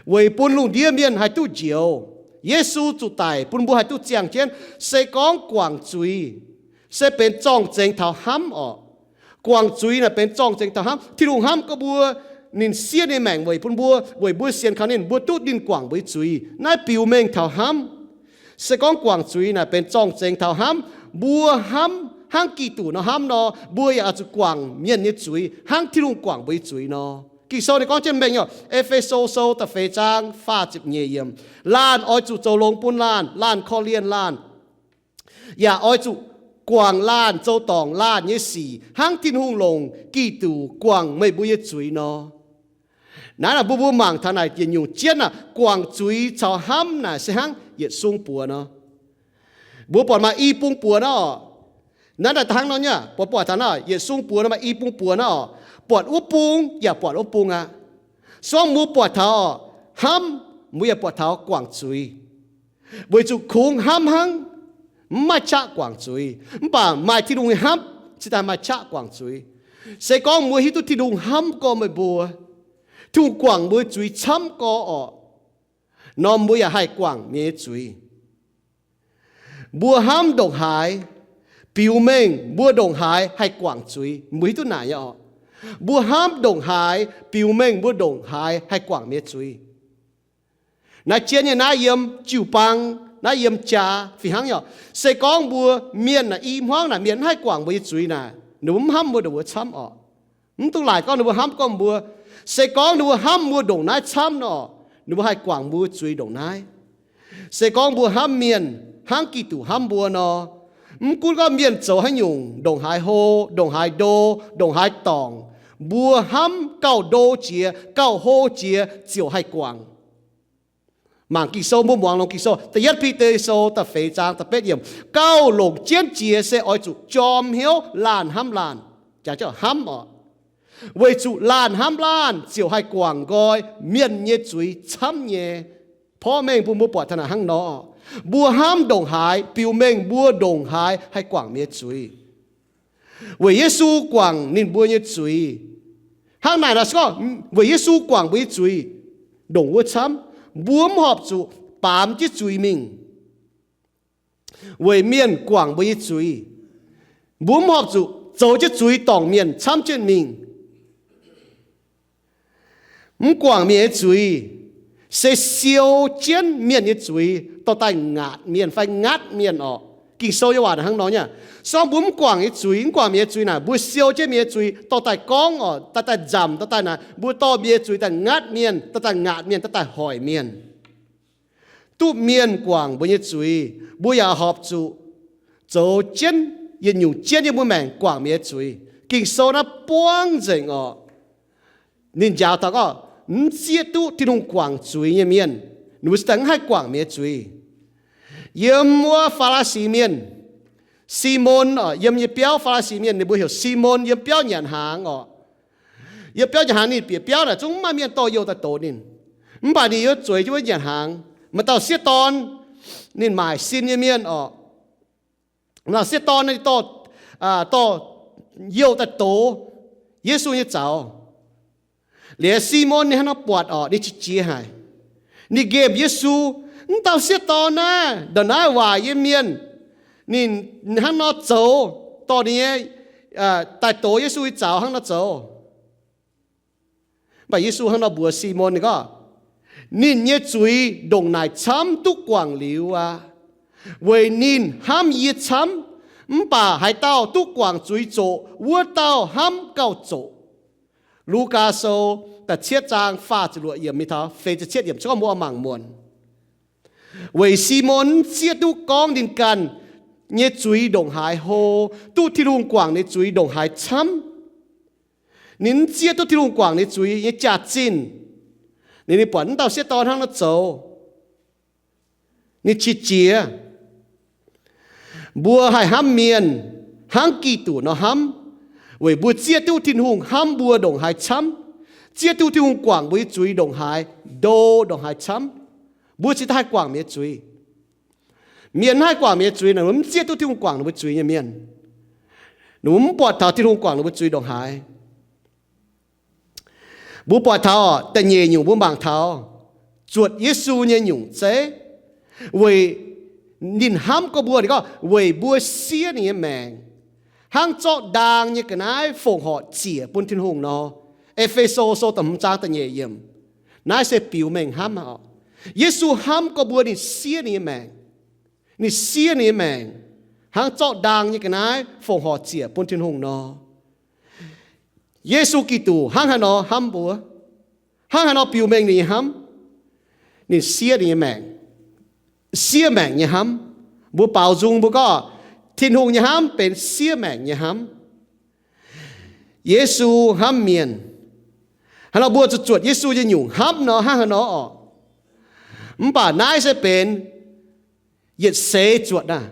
weic bun lungh ndiev mienh haih duqv njoux. Yesu zuqc daic bun mbuo haih duqv ziangh jienv. Se gorngv guangc zuiz se benx zorng-zengx taux hnamv oc. Guangc zuiz naaic benx zorng-zengx taux hnamv. Tin-Hungh hnamv gorngv mbuo, ninh siev ninh maengc weic bun mbuo, weic mbuo sienx kaux ninh, mbuo duqv ninh guangc mbuo nyei zuiz. Naaiv biux mengh taux hnamv. Se gorngv guangc zuiz naaic benx zorng-zengx taux hnamv, mbuo hnamv hnangv Giduc nor hnamv nor, mbuo yaac oix zuqc guangc mienh nyei zuiz hnangv Tin-Hungh guangc mbuo nyei zuiz nor. Ging-Sou ninh gorngv jienv mengh nyei, E^fe^so Sou da'feix zaang faah ziepc nyeic yiemc, laanh oix zuqc zoux longx bun laanh, laanh korv-lienh laanh, yaac oix zuqc guangc laanh, zoux dorngc laanh nyei sic hnangv Tin-Hungh longc Giduc guangc meih mbuo nyei zuiz nor. Naaiv naaic mbuo mbuo mangc taux naaic yietc nyungc jienv aac, guangc zuiz caux hnamv naaic se hnangv yietc sung buoz nor. Mbuo buatc maaih i bung buoz nor oc. Naaiv naaic hnangv nor nyei, buatc buatc taux naaiv yietc sung buoz nor maaih i bung buoz nor oc. Buatc wuov bung yaac buatc wuov bung aqv. Se gorngv mbuo buatc taux hnamv, mbuo yaac buatc taux guangc zuiz. Weic zuqc kungx hnamv hnangv, mv maaih qaqv guangc zuiz. Mv baac maaih Tin-Hungh nyei hnamv cingx daaih maaih qaqv guangc zuiz. Se gorngv mbuo hiuv duqv Tin-Hungh hnamv gormx meih mbuo, Tin-Hungh guangc mbuo zuiz camv gorx orqc, nor mbuo yaac haih guangc mienh nyei zuiz. Mbuo hnamv ndongc haaix, biux mengh mbuo ndongc haaix haih guangc zuiz. Mbuo hiuv duqv naaic nyei orqc. Mbuo hnamv ndongc haaix, biux mengh mbuo ndongc haaix haih guangc mienh nyei zuiz. Naaiv jienv nyei naaiv yiem jiu-baang, naaiv yiem jaax fih hnangv nyei orqc. Se gorngv mbuo mienh naaic i hmuangv naaic mienh mv haih guangc mbuo nyei zuiz naaic, ninh mbuo mv hnamv mbuo ndongc wuov camv orqc. Mv dungx laaic gorngv ninh mbuo hnamv gormx mbuo. Se gorngv ninh mbuo hnamv mbuo ndongc naaiv camv nor, ninh mbuo haih guangc mbuo zuiz ndongc naaiv. Se gorngv mbuo hnamv mienh hnangv Giduc hnamv mbuo nor, mv gunv gorngv mienh zoux haaix nyungc, ndongc haaix hlo, ndongc haaix ndo, ndongc haaix dorngc, mbuo hnamv gauh ndo jiex, gauh hlo jiex ziouc haih guangc. Mangc Ging-Sou, mbuo muangx longx Ging-Sou. Da'yietv Bide Sou da'feix zaang da'betv yiemc, gauh longc jienv jiex se oix zuqc jorm hnyouv laanh hnamv laanh. Jaax hnamv orqc. Weic zuqc laanh hnamv laanh ziouc haih guangc nqoi mienh nyei zuiz camv nyei. Porv mengh bun mbuo buatc taux naaic hnangv nor, mbuo hnamv ndongc haaix, biux mengh mbuo ndongc haaix haih guangc mienh nyei zuiz. Weic Yesu guangc ninh mbuo nyei zuiz. Hnangv naaic nor se gorngv weic Yesu guangc mbuo nyei zuiz ndongc wuov camv, mbuo mv horpc zuqc baamz jienv zuiz mingh. weic mienh guangc mbuo nyei zuiz. Mbuo mv horpc zuqc zoux jienv zuiz dorngc mienh camv jienv mingh. Mv guangc mienh nyei zuiz se siou jienv mienh nyei zuiz dorh daaih ngaatc mienh fai ngatv mienh orqc. Ging-Sou nyei waac naaic hnangv nor nyei. Se gorngv mbuo mv guangc nyei zuiz, mv guangc mienh nyei zuiz naaic, mbuo siou jienv mienh nyei zuiz dorh daaih gorngv orqc, dorh daaih nzamc, dorh daaih naaic, mbuo dorh mienh nyei zuiz daaih ngatv mienh, dorh daaih ngaatc mienh, dorh daaih hoic mienh. Duqv mienh guangc mbuo nyei zuiz, mbuo yaac horpc zuqc zoux jienv yietc nyungc jienv yiem mbuo maengc guangc mienh nyei zuiz. Ging-Sou naaiv buangv nzengc orqc. Ninh njaaux taux gorngv, mv zieqv duqv Tin-Hungh guangc zuiz nyei mienh, ninh mbuo se daaih mv haih guangc mienh nyei zuiz. Yiem wuov Faa^laa^si mienh, Simon orqc, yiem nyei biauv, Faa^laa^si mienh ninh mbuo heuc Simon, yiem biauv nyanc hnaangx orqc. Yiem biauv nyanc hnaangx, ninh bieqc biauv naaic zungv mv maaih mienh dorh youh daaih dox ninh. Mv baac ninh yiem zueiz jienv wuov nyanc hnaangx, maaih dauh sieqv dorn, ninh maaic sin nyei mienh orqc. Maaih dauh sieqv dorn ninh dorh, dorh youh daaih dox Yesu nyei zaux. Liuz Simon ninh hnangv nor buatc orqc, ninh qiex jiez haic. Ninh nqemh Yesu, mv dauh sieqv dorn naaiv, ndongc naaiv waaic nyei mienh, ninh hnangv nor zoux, dorh ninh nyei, daaih dox Yesu nyei zaux hnangv nor zoux. Mv baac Yesu hnangv nor mbuox Simon, ninh gorngv, ninh nyei zuiz ndongc naaic camv duqv guangc liuz aqv. Weic ninh hnamv yie camv. Mv baac haaix dauh duqv guangc zuiz zoqc, wuov dauh hnamv gauh zoqc. Lugaa Sou da'cietv zaang faah ziepc luoqc yiemc mingh taux feix ziepc cietv yiemc, se gorngv mbuo oix mangc muonc. Weic Simon mv zieqv duqv gorngv ninh ganh nyei zuiz ndongc haaix hlo, duqv Tin-Hungh guangc ninh zuiz ndongc haaix camv. Ninh mv zieqv duqv Tin-Hungh guangc ninh zuiz nyei jaax-zinh. Ninh, ninh buatc mv dauh sieqv dorn hnangv nor zoux, ninh qiex jiez. Mbuo haih hnamv mienh hnangv Giduc nor hnamv, weic mbuo zieqv duqv Tin-Hungh hnamv mbuo ndongc haaix camv, zieqv duqv Tin-Hungh guangc mbuo nyei zuiz ndongc haaix ndo, ndongc haaix camv. Mbuo cingx daaih haih guangc mienh nyei zuiz. Mienh mv haih guangc mienh nyei zuiz naaic, ninh mbuo mv zieqv duqv Tin-Hungh guangc ninh mbuo zuiz nyei mienh. Ninh mbuo mv buatc taux Tin-Hungh guangc ninh mbuo zuiz ndongc haaix. Mbuo buatc taux da'nyeic nyungc mbuo mangc taux zuotc Yesu nyei nyungc zeiv, weic ninh hnamv gorngv mbuo, ninh gorngv weic mbuo siev ninh nyei maengc, hnangv zorqv ndaang nyei ga'naaiv fongc horc ziec bun Tin-Hungh nor. E^fe^so Sou da'hmz zaang da'nyeic yiemc. Naaiv se biux mengh hnamv oc. Yesu hnamv gorngv mbuo ninh siev ninh nyei maengc. Ninh siev ninh nyei maengc hnangv zorqv ndaang nyei ga'naaiv fongc horc ziec bun Tin-Hungh nor. Yesu Giduc hnangv haaix nor hnamv mbuo, hnangv haaix nor biux mengh ninh nyei hnamv. Ninh siev ninh nyei maengc, siev maengc nyei hnamv. Mbuo baaux nzung mbuo gorngv Tin-Hungh nyei hnamv benx siev maengc nyei hnamv. Yesu hnamv mienh. Haaix nor mbuo zuqc zuotc Yesu nyei nyungc hnamv nor, hnangv haaix nor orqc? Mv baac naaiv se benx yietc seix zuotc naaiv.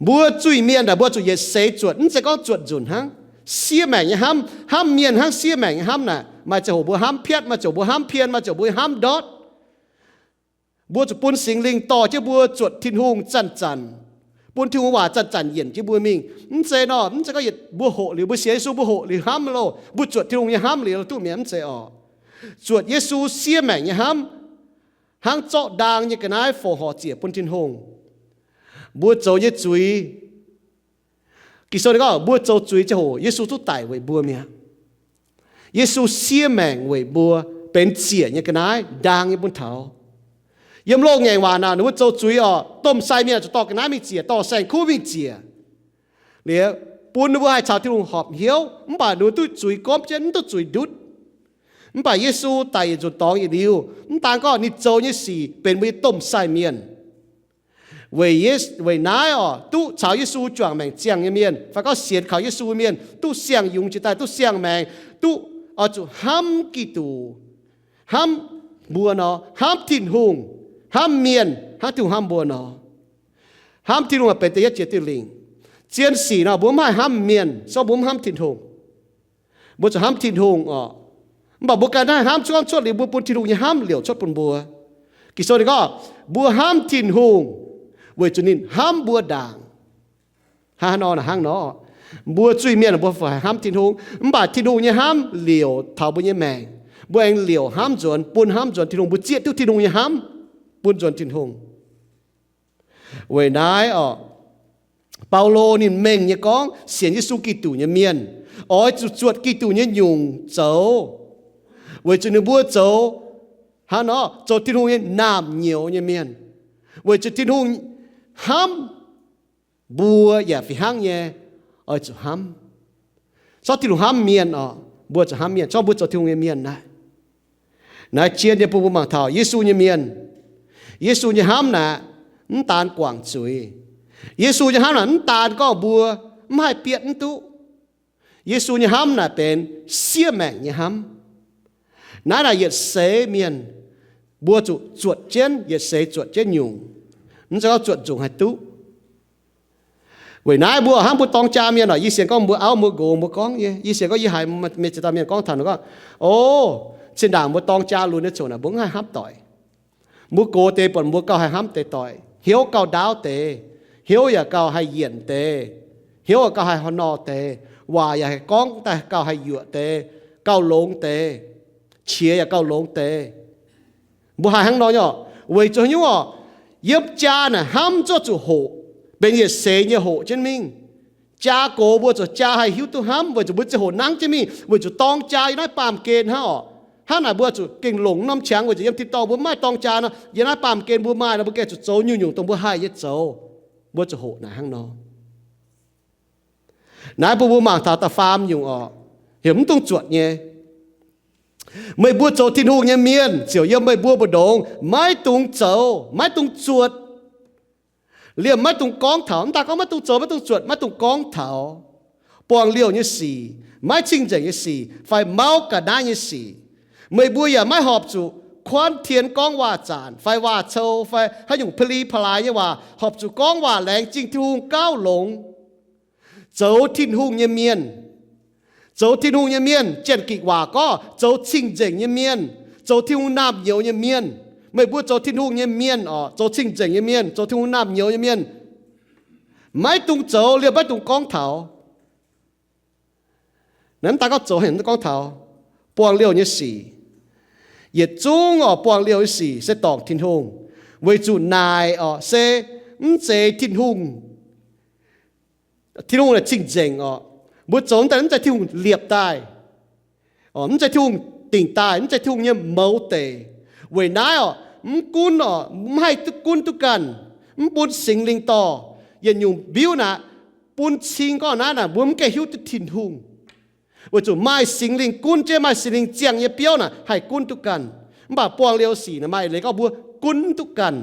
Mbuo zuiz-mienh naaic mbuo zuqc yietc seix zuotc, mv zeiz gorngv zuotc nzunc hnangv. Siev maengc nyei hnamv, hnamv mienh hnangv siev maengc nyei hnamv naaic, maaih ziangh hoc mbuo hnamv piatv, maaih ziangh hoc mbuo hnamv pien, maaih ziangh hoc mbuo hnamv ndortv. Mbuo zuqc bun Singx Lingh dorh jienv mbuo zuotc Tin-Hungh zanc-zanc, bun Tin-Hungh waac zanc-zanc yienc jienv mbuo mingh. Mv zeiz nor, mv zeiz gorngv yietc mbuo hoqc liuz, mbuo sienx Yesu mbuo hoqc liuz hnamv loh, mbuo zuotc Tin-Hungh nyei hnamv liuz duqv mi'aqv, mv zeiz orqc. Zuotc Yesu siev maengc nyei hnamv, hnangv zorqv ndaang nyei ga'naaiv fongc horc ziec bun Tin-Hungh. Mbuo zoux nyei zuiz, Ging-Sou ninh gorngv mbuo zoux zuiz ziangh hoc Yesu duqv daic weic mbuo mi'aqv. Yesu siev maengc weic mbuo, benx ziec nyei ga'naaiv, ndaang nyei bun taux. Yiem loz-ngaengc waac naaic, ninh mbuo zoux zuiz orqc, domh sai mienh zuqc dorh ga'naaiv mingh ziec, dorh saeng-kuv mingh ziec, liuz bun ninh mbuo haih caux Tin-Hungh horpc hnyouv. Mv baac ninh mbuo duqv zuiz gomv jienv, mv duqv zuiz ndutv. Mv baac Yesu daic yietc nzunc dorngx yietc liuz, mv daan gorngv ninh zoux nyei sic benx mbuo nyei domh sai mienh. Weic, weic naaiv orqc, duqv caux Yesu juangc maengc ziangh nyei mienh, fai gorngv sienx kaux Yesu mienh, duqv siang-yungz jiex daaih, duqv siang-maengc, duqv oix zuqc hnamv Giduc, hnamv mbuo nor, hnamv Tin-Hungh, hnamv mienh hnangv Tin-Hungh hnamv mbuo nor. Hnamv Tin-Hungh aeqv, benx da'yietv jiex diuh lingc. Zien sic nor, mbuo mv haih hnamv mienh, se gorngv mbuo mv hnamv Tin-Hungh. Mbuo zuqc hnamv Tin-Hungh orqc. Mv baac mbuo ganh naaiv hnamv cuotv, hnamv cuotv liuz, mbuo bun Tin-Hungh nyei hnamv liouc cuotv bun mbuo. Ging-Sou ninh gorngv, mbuo hnamv Tin-Hungh weic zuqc ninh hnamv mbuo ndaangc. Hnangv nor, hnangv nor, mbuo zuiz-mienh mbuo fai hnamv Tin-Hungh, mv baac Tin-Hungh nyei hnamv liouc taux mbuo nyei maengc. Mbuo aengx liouc hnamv nzuonx, bun hnamv nzuonx Tin-Hungh, mbuo zieqv duqv Tin-Hungh nyei hnamv bun nzuonx Tin-Hungh. Weic naaiv orqc, Baulo ninh mengh nyei gorngv sienx Yesu Giduc nyei mienh oix zuqc zuotc Giduc nyei nyungc zoux, weic zuqc ninh mbuo zoux hnangv nor zoux Tin-Hungh nyei naamh nyouz nyei mienh, weic zuqc Tin-Hungh hnamv mbuo yaac fih hnangv nyei oix zuqc hnamv. Corc Tin-Hungh hnamv mienh oc, mbuo zuqc hnamv mienh, corc mbuo zoux Tin-Hungh nyei mienh naaic. Naaiv jien nyei bun mbuo mangc taux Yesu nyei mienh. Yesu nyei hnamv naaic mv daan guangc zuiz. Yesu nyei hnamv naaic mv daan gorngv mbuo mv haih bietv mv duqv. Yesu nyei hnamv naaic benx siev maengc nyei hnamv. Naaiv naaic yietc seix mienh mbuo zuqc zuotc jienv, yietc seix zuotc jienv nyungc, mv zeiz gorngv zuotc nzungc haih duqv. Weic naaiv mbuo hnangv mbuo dorng jaa mienh oc, yie sienx gorngv mbuo auv mbuo nqox mbuo gorngv nyei, yie sienx gorngv yie haiz mienh ziex dauh mienh gorngv taux ninh gorngv, O, zinh ndaangc mbuo dorng jaa lunx nyei ziouc naaic mbuo mv haih hnamv doic. Mbuo gox deix buatc mbuo gauh haih hnamv deix doic, hnyouv gauh ndaauv deix, hnyouv yaac gauh haih yienc deix, hnyouv yaac gauh haih nor deix, waac yaac haih gorngv daaih gauh haih yuoqc deix, gauh longx deix, qiex yaac gauh longx deix. Mbuo haih hnangv nor nyei oc. Weic zuqc haaix nyungc oc? Yiem jaa naaic hnamv zuqc zuqc hoqc, benx yietc seix nyei hoqc jienv mingh. Jaa gox mbuo zuqc jaa haih hiuv duqv hnamv, weic zuqc mbuo ziangh hoc nangv jienv mingh, weic zuqc dorng jaa yiem naaiv baamh gen hnangv oc. Hnangv naaic mbuo zuqc gengh longc norm qangx, weic zuqc yiem tin-dorngh mbuo mv maaih dorng jaa nor, yiem naaiv baamh gen mbuo maaih nor, mbuo gengh zuqc zoux nyungc-nyungc dongh mbuo haih nyei zoux. Mbuo zuqc hoqc naaic hnangv nor. Naaiv bun mbuo mangc taux da'faam nyungc oc, heuc mv dungx zuotc nyei. Meih mbuo zoux Tin-Hungh nyei mienh, ziouc yiem meih mbuo mbu'ndongx maiv dungx zoux, maiv dungx zuotc. Liemh maiv dungx gorngv taux, mv daaih gorngv maiv dungx zoux, maiv dungx zuotc, maiv dungx gorngv taux buangh liouh nyei sic, maiv cing-nzengc nyei sic, fai mauv ga'naaiv nyei sic. Meih mbuo yaac maiv horpc zuqc kuanv tien gorngv waac-zanc fai waac-cou fai haaix nyungc pa'li pa'laaix nyei waac, horpc zuqc gorngv waac laengz zingh Tin-Hungh gauh longx. Zoux Tin-Hungh nyei mienh, zoux Tin-Hungh nyei mienh, Janx-Gikc waac gorngv zoux cing-nzengc nyei mienh, zoux Tin-Hungh naamh nyouz nyei mienh. Meih mbuo zoux Tin-Hungh nyei mienh oc, zoux cing-nzengc nyei mienh, zoux Tin-Hungh naamh nyouz nyei mienh, maiv dungx zoux, liemh maiv dungx gorngv taux. Naaiv mv daaih gorngv zoux, heuc mv gorngv taux buangh liouh nyei sic. Yietc zungv oc, buangh liouh nyei sic se dorngc Tin-Hungh, weic zuqc naaic oc se mv zeiz Tin-Hungh, Tin-Hungh naaic cing-nzengc oc. Mbuo zoux daaih mv zeiz Tin-Hungh liepc daaih, mv zeiz Tin-Hungh dingc daaih, mv zeiz Tin-Hungh nyei mouz deic. Weic naaiv oc, mv gunv oc, mv haih duqv gunv duqv ganh, mv bun Singx Lingh dorh. Yietc nyungc mbiuv naaic, bun cing gorngv naaiv naaic mbuo mv gaengh hiuv duqv Tin-Hungh. Weic zuqc maaih Singx Lingh gunv jienv, maaih Singx Lingh ziangh nyei biauv naaic haih gunv duqv ganh. Mv baac buangh liouh sic naaic maaih eix leiz gorngv mbuo gunv duqv ganh.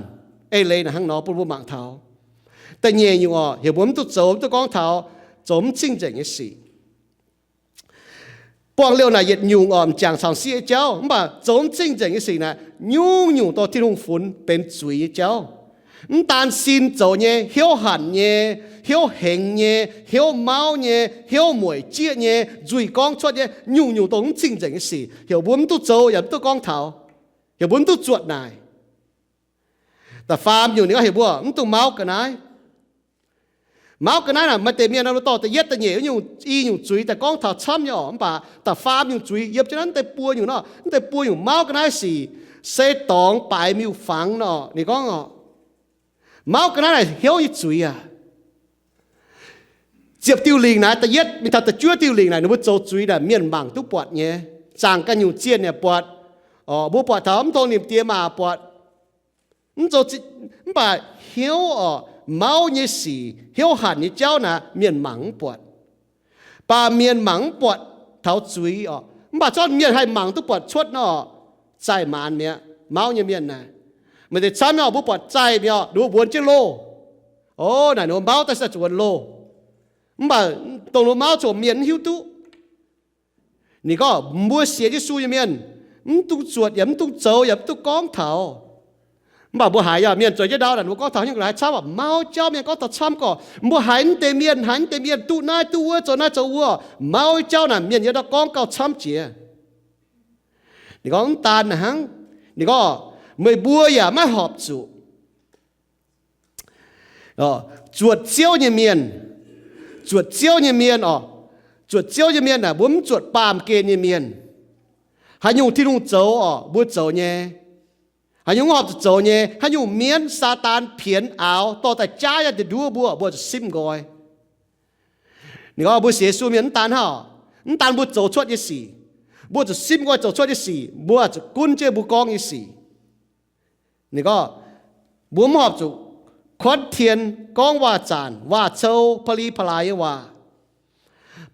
Eix leiz naaic hnangv nor bun mbuo mangc taux. Da'nyeic nyungc oc, heuc mbuo mv duqv zoux, mv duqv gorngv taux zoux mv cing-nzengc nyei sic. Buangh liouh naaic yietc nyungc oc, m'jangc caux sieqv nyei jauv, mv baac zoux mv cing-nzengc nyei sic naaic nyungc-nyungc dorh Tin-Hungh funx benx zuiz nyei jauv. Mv daan sin zoux nyei, hnyouv hanc nyei, hnyouv hengx nyei, hnyouv mauv nyei, hnyouv mueic jieqv nyei, nzuih gorngv cuotv nyei, nyungc-nyungc dongh mv cing-nzengc nyei sic, heuc mbuo mv duqv zoux yaac mv duqv gorngv taux, heuc mbuo mv duqv zuotc naaic. Da'faam nyungc ninh gorngv heuc mbuo mv dungx mauv ga'naaiv. Mauv ga'naaiv naaic maaih deix mienh nor, dorh da'yietv da'nyeic nyungc, i nyungc zuiz daaih gorngv taux camv nyei oc. Mv baac da'faam nyungc zuiz yiem jienv naaiv deix buo nyungc nor, naaiv deix buo nyungc mauv ga'naaiv sic se dorngx baaix miuc-fangx nor. Ninh gorngv oc, mauv ga'naaiv naaic hnyouv nyei zuiz aac. Ziepc diuh lingc naaic, da'yietv mingh taux da'juov diuh lingc naaic, ninh mbuo zoux zuiz naaic mienh mangc duqv buatc nyei. Zaangc ganh nyungc zienh yaac buatc. Mbuo buatc taux mv tong nimc diex maac buatc. Mv zoux, mv baac hnyouv oc, mauv nyei sic, hnyouv hanc nyei jauv naaic mienh mangc mv buatc. Baac mienh mangc mv buatc taux zuiz oc. Mv baac zorqv mienh haih mangc duqv buatc cuotv nor, zaih maanz mi'aqv. Mauv nyei mienh naaic, maaih deix camv nyei oc, mbuo buatc zaih mi'aqv, ninh mbuo mbuonx jienv loh. O, naaic ninh mbuo mauv daaih se zuqc wuonx loh. Mv baac dongh ninh mbuo mauv zuqc mienh mv hiuv duqv. Ninh gorngv mbuo sienx Yesu nyei mienh, mv dungx zuotc yaac mv dungx zoux yaac mv dungx gorngv taux. Mv baac mbuo haiz yaac mienh zueiz jienv ndau naaic, mbuo gorngv taux hnyouv ga'naaiv camv, mauv jauv mienh gorngv taux camv gorqv. Mbuo haiz mv deix mienh, haiz mv deix mienh duqv naaiv duqv wuov, zoux naaiv zoux wuov, mauv jauv naaic mienh yiem ndau gorngv gauh camv jiex. Ninh gorngv mv daan naaic hnangv. Ninh gorngv meih mbuo yaac maiv horpc zuqc zuotc Ziouv nyei mienh. Zuotc Ziouv nyei mienh oc, zuotc Ziouv nyei mienh naaic mbuo mv zuotc baamh gen nyei mienh. Haaix nyungc Tin-Hungh zoux oc, mbuo zoux nyei. Haaix nyungc mv horpc zuqc zoux nyei, haaix nyungc mienv, Saadaan, pienx, aaux dorh daaih jaav yangh deix nduov mbuo, mbuo zuqc simv nqoi. Ninh gorngv mbuo sienx Yesu mienh mv daan hnangv, mv daan mbuo zoux cuotv nyei sic, mbuo zuqc simv nqoi zoux cuotv nyei sic, mbuo zuqc gunv jienv mbuo gorngv nyei sic. Ninh gorngv, mbuo mv horpc zuqc kuonv tien gorngv waac-zaanc, waac-cou, pa'li pa'laaix nyei waac.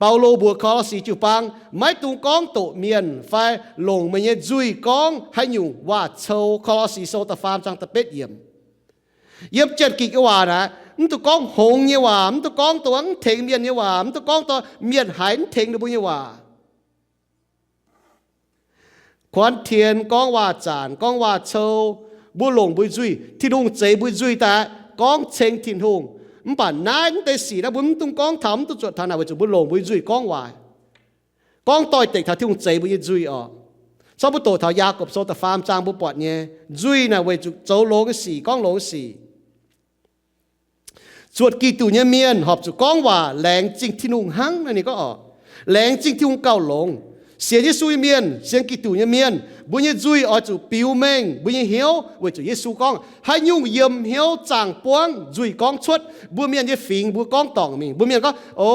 Baulo mbuox Ko^lo^si jiu-baang, maiv dungx gorngv doqc mienh fai longc meih nyei nzuih gorngv haaix nyungc waac-cou. Ko^lo^si sou da'faam zaang da'betv yiemc. Yiem Janx-Gikc nyei waac naaic, mv dungx gorngv hngongx nyei waac, mv dungx gorngv dongh mv tengx mienh nyei waac, mv dungx gorngv dongh mienh haiz mv tengx ninh mbuo nyei waac. Kuonv tien, gorngv waac-zaanc, gorngv waac-cou, mbuo longc mbuo nzuih. Tin-Hungh zeix mbuo nzuih daaih gorngv ceng Tin-Hungh. Mv baac naaiv mv deix sic naaiv mbuo mv dungx gorngv taux, mv dungx zuotc taux naaic weic zuqc mbuo longc mbuo nzuih gorngv waaic, gorngv doix-dekc taux Tin-Hungh zeix mbuo nyei nzuih oc. Zorqv mbuo doqc taux Yaagorpc sou da'faam zaang mbuo buatc nyei, nzuih naaic weic zuqc zoux longx nyei sic, gorngv longx nyei sic. Zuotc Giduc nyei mienh horpc zuqc gorngv waac laengz zingh Tin-Hungh hnangv naaiv ninh gorngv oc. Laengz zingh Tin-Hungh gauh longx. Sienx Yesu nyei mienh, sienx Giduc nyei mienh, mbuo nyei nzuih oix zuqc biux mengh mbuo nyei hnyouv weic zuqc Yesu gorngv, haaix nyungc yiem hnyouv zaangh buangv nzuih gorngv cuotv. Mbuo mienh nyei fingx mbuo gorngv dorngc mingh. Mbuo mienh gorngv, o,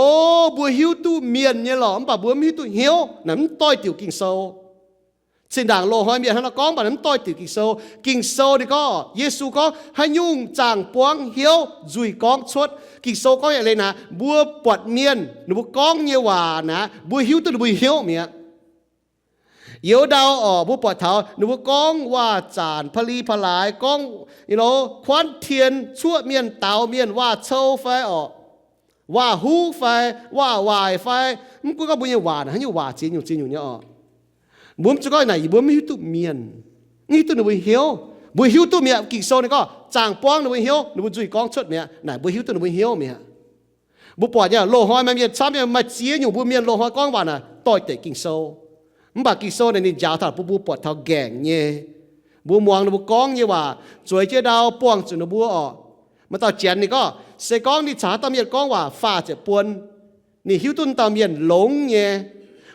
mbuo hiuv duqv mienh nyei lorqc, mv baac mbuo mv hiuv duqv hnyouv. Naaiv mv doix-diuc Ging-Sou. Zinh ndaangc loz-hnoi mienh hnangv nor gorngv, mv baac mv doix-diuc Ging-Sou. Ging-Sou ninh gorngv, Yesu gorngv, haaix nyungc zaangh buangv hnyouv nzuih gorngv cuotv. Ging-Sou gorngv yaac leiz naaic, mbuo buatc mienh ninh mbuo gorngv nyei waac naaic, mbuo hiuv duqv ninh mbuo hnyouv mi'aqv. Youz ndau orqc, mbuo buatc taux ninh mbuo gorngv waac-zaanc, pa'li pa'laaix, gorngv, you know, kuonv tien, cuoqv mienh, daaux mienh, waac-cou fai orqc, waac-huv fai, waac-waaic fai, mv gunv gorngv mbuo nyei waac naaic haaix nyungc waac ziex nyungc ziex nyungc nyei orqc, mbuo mv zuqc gorngv naaic, mbuo mv hiuv duqv mienh, mv hiuv duqv ninh mbuo hnyouv. Mbuo hiuv duqv mi'aqv. Ging-Sou ninh gorngv zaangh buangv ninh mbuo hnyouv, ninh mbuo nzuih gorngv cuotv mi'aqv. Naaic mbuo hiuv duqv ninh mbuo hnyouv mi'aqv. Mbuo buatc nyei, loz-hnoi maaih mienh camv nyei, maaih ziex nyungc mbuo mienh loz-hnoi gorngv waac naaic doix-dekc Ging-Sou. Mv baac Ging-Sou naaic ninh njaaux taux bun mbuo buatc taux ngaengc nyei. Mbuo muangx ninh mbuo gorngv nyei waac, zueiz jienv ndau buangh zuqc ninh mbuo orqc. Maaih dauh Janx ninh gorngv, se gorngv ninh caux haaix dauh mienh gorngv waac faah ziepc buon, ninh hiuv duqv dauh mienh longx nyei,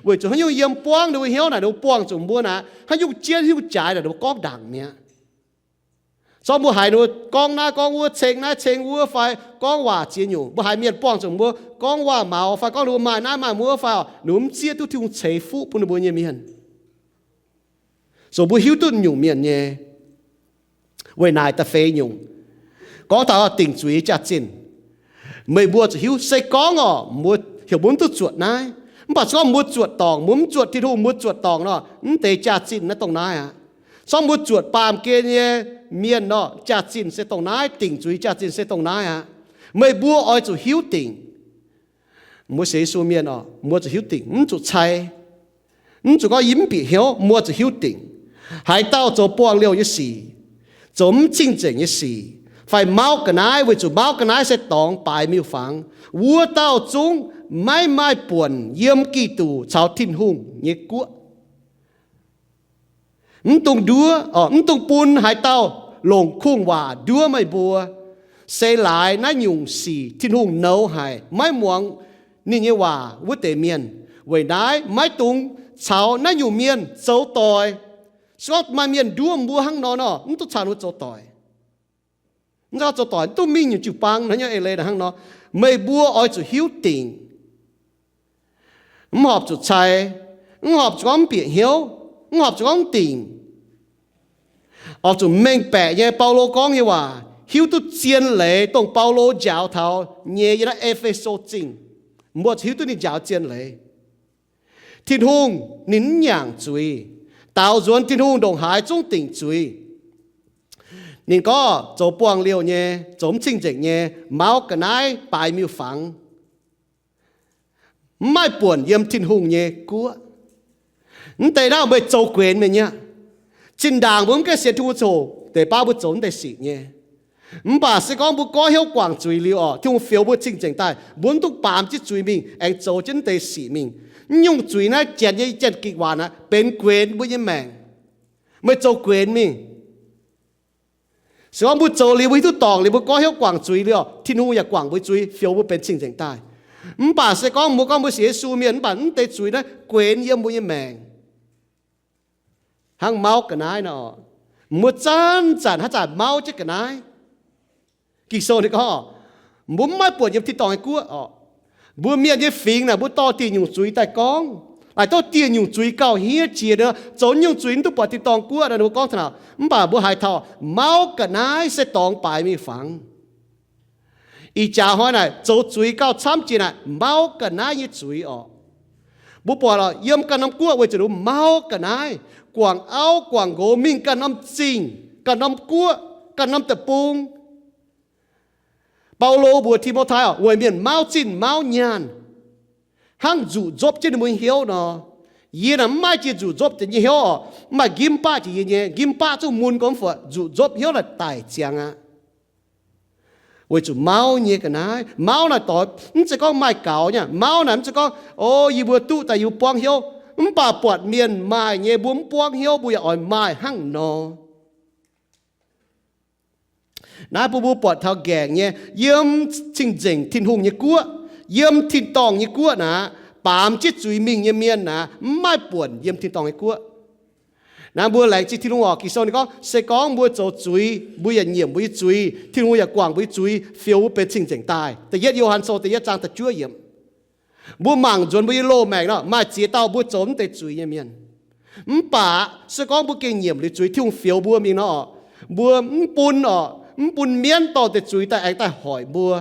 weic zuqc haaix nyungc yiem buangv ninh mbuo hnyouv naaic, ninh mbuo buangh zuqc mbuo naaic, haaix nyungc jienv haaix nyungc jaaix naaic ninh mbuo gorngv ndaangc mi'aqv. Zorqv mbuo haiz ninh mbuo gorngv naaiv gorngv wuov, ceng naaiv ceng wuov fai gorngv waac ziex nyungc, mbuo haiz mienh buangh zuqc mbuo gorngv waac-maux fai gorngv ninh mbuo maaih naaiv maaih wuov fai, ninh mbuo mv zieqv duqv Tin-Hungh ceix fuqv bun ninh mbuo nyei mienh. Zoux mbuo hiuv duqv nyungc mienh nyei. Weic naaic da'feix nyungc, gorngv taux dingc zuiz jaax-zinh, meih mbuo zuqc hiuv. Se gorngv orqc, mbuo heuc mbuo mv duqv zuotc naaiv, mv baac se gorngv mbuo zuotc dorngc, mbuo mv zuotc Tin-Hungh, mbuo zuotc dorngc nor, mv deix jaax-zinh naaiv dongh naaiv aqv. Se gorngv mbuo zuotc baamh gen nyei mienh nor, jaax-zinh se dongh naaiv, dingc zuiz jaax-zinh se dongh naaiv aqv. Meih mbuo oix zuqc hiuv dingc. Mbuo sienx Yesu mienh orqc, mbuo zuqc hiuv dingc, mv zuqc cai. Mv zuqc gorngv yie mv bieqc hnyouv, mbuo zuqc hiuv dingc. Haaix dauh zoux buangh liouh nyei sic, zoux mv cing-nzengc nyei sic, fai mauv ga'naaiv, weic zuqc mauv ga'naaiv se dorngx baaix miuc-fangx, wuov dauh zungv maiv maaih buonc yiem Giduc caux Tin-Hungh nyei guoqv. Mv dungx nduov, mv dungx bun haaix dauh longc kungx-waac nduov meih mbuo. Se laaix naaiv nyungc sic Tin-Hungh nouz haic, maiv muangx ninh nyei waac wuov deix mienh. Weic naaiv maiv dungx caux naaiv nyungc mienh zoux doic. Se gorngv maaih mienh nduov mbuo hnangv nor nor, mv dungx caux ninh mbuo zoux doic. Mv zoux doic, mv dungx mingh nyungc jiu-baang hnangv nor, eix leiz hnangv nor. Meih mbuo oix zuqc hiuv dingc. Mv horpc zuqc cai, mv horpc zuqc gorngv mv bieqc hnyouv, mv horpc zuqc gorngv mv dingc. Oix zuqc mengh baeqc nyei Baulo gorngv nyei waac, hiuv duqv zien leiz dongh Baulo njaaux taux nyei yiem naaiv E^fe^so Zingh. Mbuo zuqc hiuv duqv ninh njaaux zien leiz. Tin-Hungh ninh mv nyaangc zuiz. Daaux nzuonx Tin-Hungh ndongc haaix zungv dingc zuiz. Ninh gorngv zoux buangh liouh nyei, zoux mv cing-nzengc nyei, mauv ga'naaiv, baaix miuc-fangx, mv maaih buonc yiem Tin-Hungh nyei guoqv. Mv deix naaiv meih zoux guenx mienh nyei aqv. Zinh ndaangc mbuo mv gaengh sienx Tin-Hungh coc deix baav mbuo zoux mv deix sic nyei. Mv baac se gorngv mbuo goiv hnyouv guangc zuiz liuz orqc, Tin-Hungh fioux mbuo cing-nzengc daaih, mbuo mv dungx baamz jienv zuiz mingh aengx zoux jienv mv deix sic mingh. Mv nyungc zuiz naaiv, Janx nyei Janx-Gikc waac naaiv, benx guenx mbuo nyei maengc. Meih zoux guenx mingh. Se gorngv mbuo zoux liuz, mbuo hiuv duqv dorngc liuz, mbuo goiv hnyouv guangc zuiz liuz orqc, Tin-Hungh yaac guangc mbuo zuiz, fioux mbuo benx cing-nzengc daaih. Mv baac se gorngv mbuo gorngv mbuo sienx Yesu mienh, mv baac mv deix zuiz naaiv guenx yiem mbuo nyei maengc. Hnangv mauv ga'naaiv nor, mbuo zanc-zanc haaix zanc mauv jienv ga'naaiv. Ging-Sou ninh gorngv, mbuo mv maaih buonc yiem tin-dorngh nyei guoqv orqc. Mbuo mienh nyei fingx naaic, mbuo dorh dieh nyungc zuiz daaih gorngv, laaic duqv dieh nyungc zuiz gauh hniev jiex nor, zoux nyungc zuiz mv duqv buatc tin-dorngh guoqv nor, ninh mbuo gorngv taux naaic. Mv baac mbuo haiz taux mauv ga'naaiv se dorngx baaix mingh fangx. Ih jaax hnoi naaic zoux zuiz gauh camv jiex naaic, mauv ga'naaiv nyei zuiz orqc. Mbuo buatc lorqc, yiem ganh norm guoqv weic zuqc ninh mbuo mauv ga'naaiv, guangc auv guangc nqox mingh ganh norm zingh, ganh norm guoqv, ganh norm deic-bung. Baulo mbuox Ti^mo^tai oc, weic mienh mauv zinh mauv nyaanh, hnangv nzuqc nzopv jienv ninh mbuo nyei hnyouv nor. Yie naaic mv maaih jiex nzuqc nzopv deix nyei hnyouv oc. Mv maaih nqimv baqv jiex yie nyei. Nqimv baqv zungv mun gormx fai nzuqc nzopv hnyouv naaic daic ziangx aqv. Weic zuqc mauv nyei ga'naaiv, mauv naaic doix mv zeiz gorngv maaih gaux nyei. Mauv naaic mv zeiz gorngv, o, yie mbuo duqv daaih yie mbuo buangv hnyouv. Mv baac buatc mienh maaih nyei mbuo mv buangv hnyouv, mbuo yaac oix maaih hnangv nor. Naaiv bun mbuo buatc taux nqaengc nyei, yiem cing-nzengc Tin-Hungh nyei guoqv, yiem tin-dorngh nyei guoqv naaic, baamz jienv zuiz mingh nyei mienh naaic, mv maaih buonc yiem tin-dorngh nyei guoqv. Naaiv mbuo laengz zingh Tin-Hungh oc. Ging-Sou ninh gorngv, se gorngv mbuo zoux zuiz, mbuo yaac nyiemc mbuo nyei zuiz, Tin-Hungh yaac guangc mbuo nyei zuiz, fioux mbuo benx cing-nzengc daaih. Da'yietv Yo^han Sou da'yietv zaang da'juov yiemc. Mbuo mangc nzuonx mbuo nyei loz-maengc nor, maaih ziex dauh mbuo zoux mv deix zuiz nyei mienh. Mv baac se gorngv mbuo gengh nyiemc liuz zuiz, Tin-Hungh fioux mbuo mingh nor, mbuo mv bun orqc, mv bun mienv dorh deix zuiz daaih aengx daaih hoic mbuo.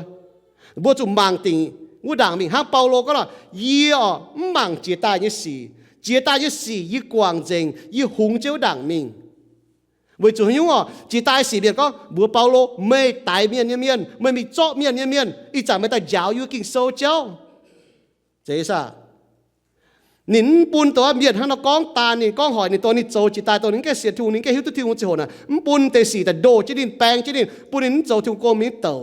Mbuo zuqc mangc dingc wuov ndaangc mingh. Hnangv Baulo gorngv nor, yie orqc, mv mangc jiex daaih nyei sic. Jiex daaih nyei sic yie guangc nzengc, yie hungx jienv wuov ndaangc mingh. Weic zuqc haaix nyungc orqc? Jiex daaih sic mienh gorngv mbuox Baulo, meih daix mienh nyei mienh, meih mingh zorqv mienh nyei mienh, ih zanc meih daaih njaaux yie Ging-Sou jauv. Zeiz saah? Ninh mv bun dongh mienh hnangv nor gorngv daanh ninh, gorngv hoic ninh, dongh ninh zoux jiex daaih, dongh ninh mv gaengh sienx Tin-Hungh, ninh mv gaengh hiuv duqv Tin-Hungh ziangh hoc naaic, mv bun deix sic daaih ndoh jienv ninh, baeng jienv ninh, bun ninh mv zoux Tin-Hungh gong mingh douc.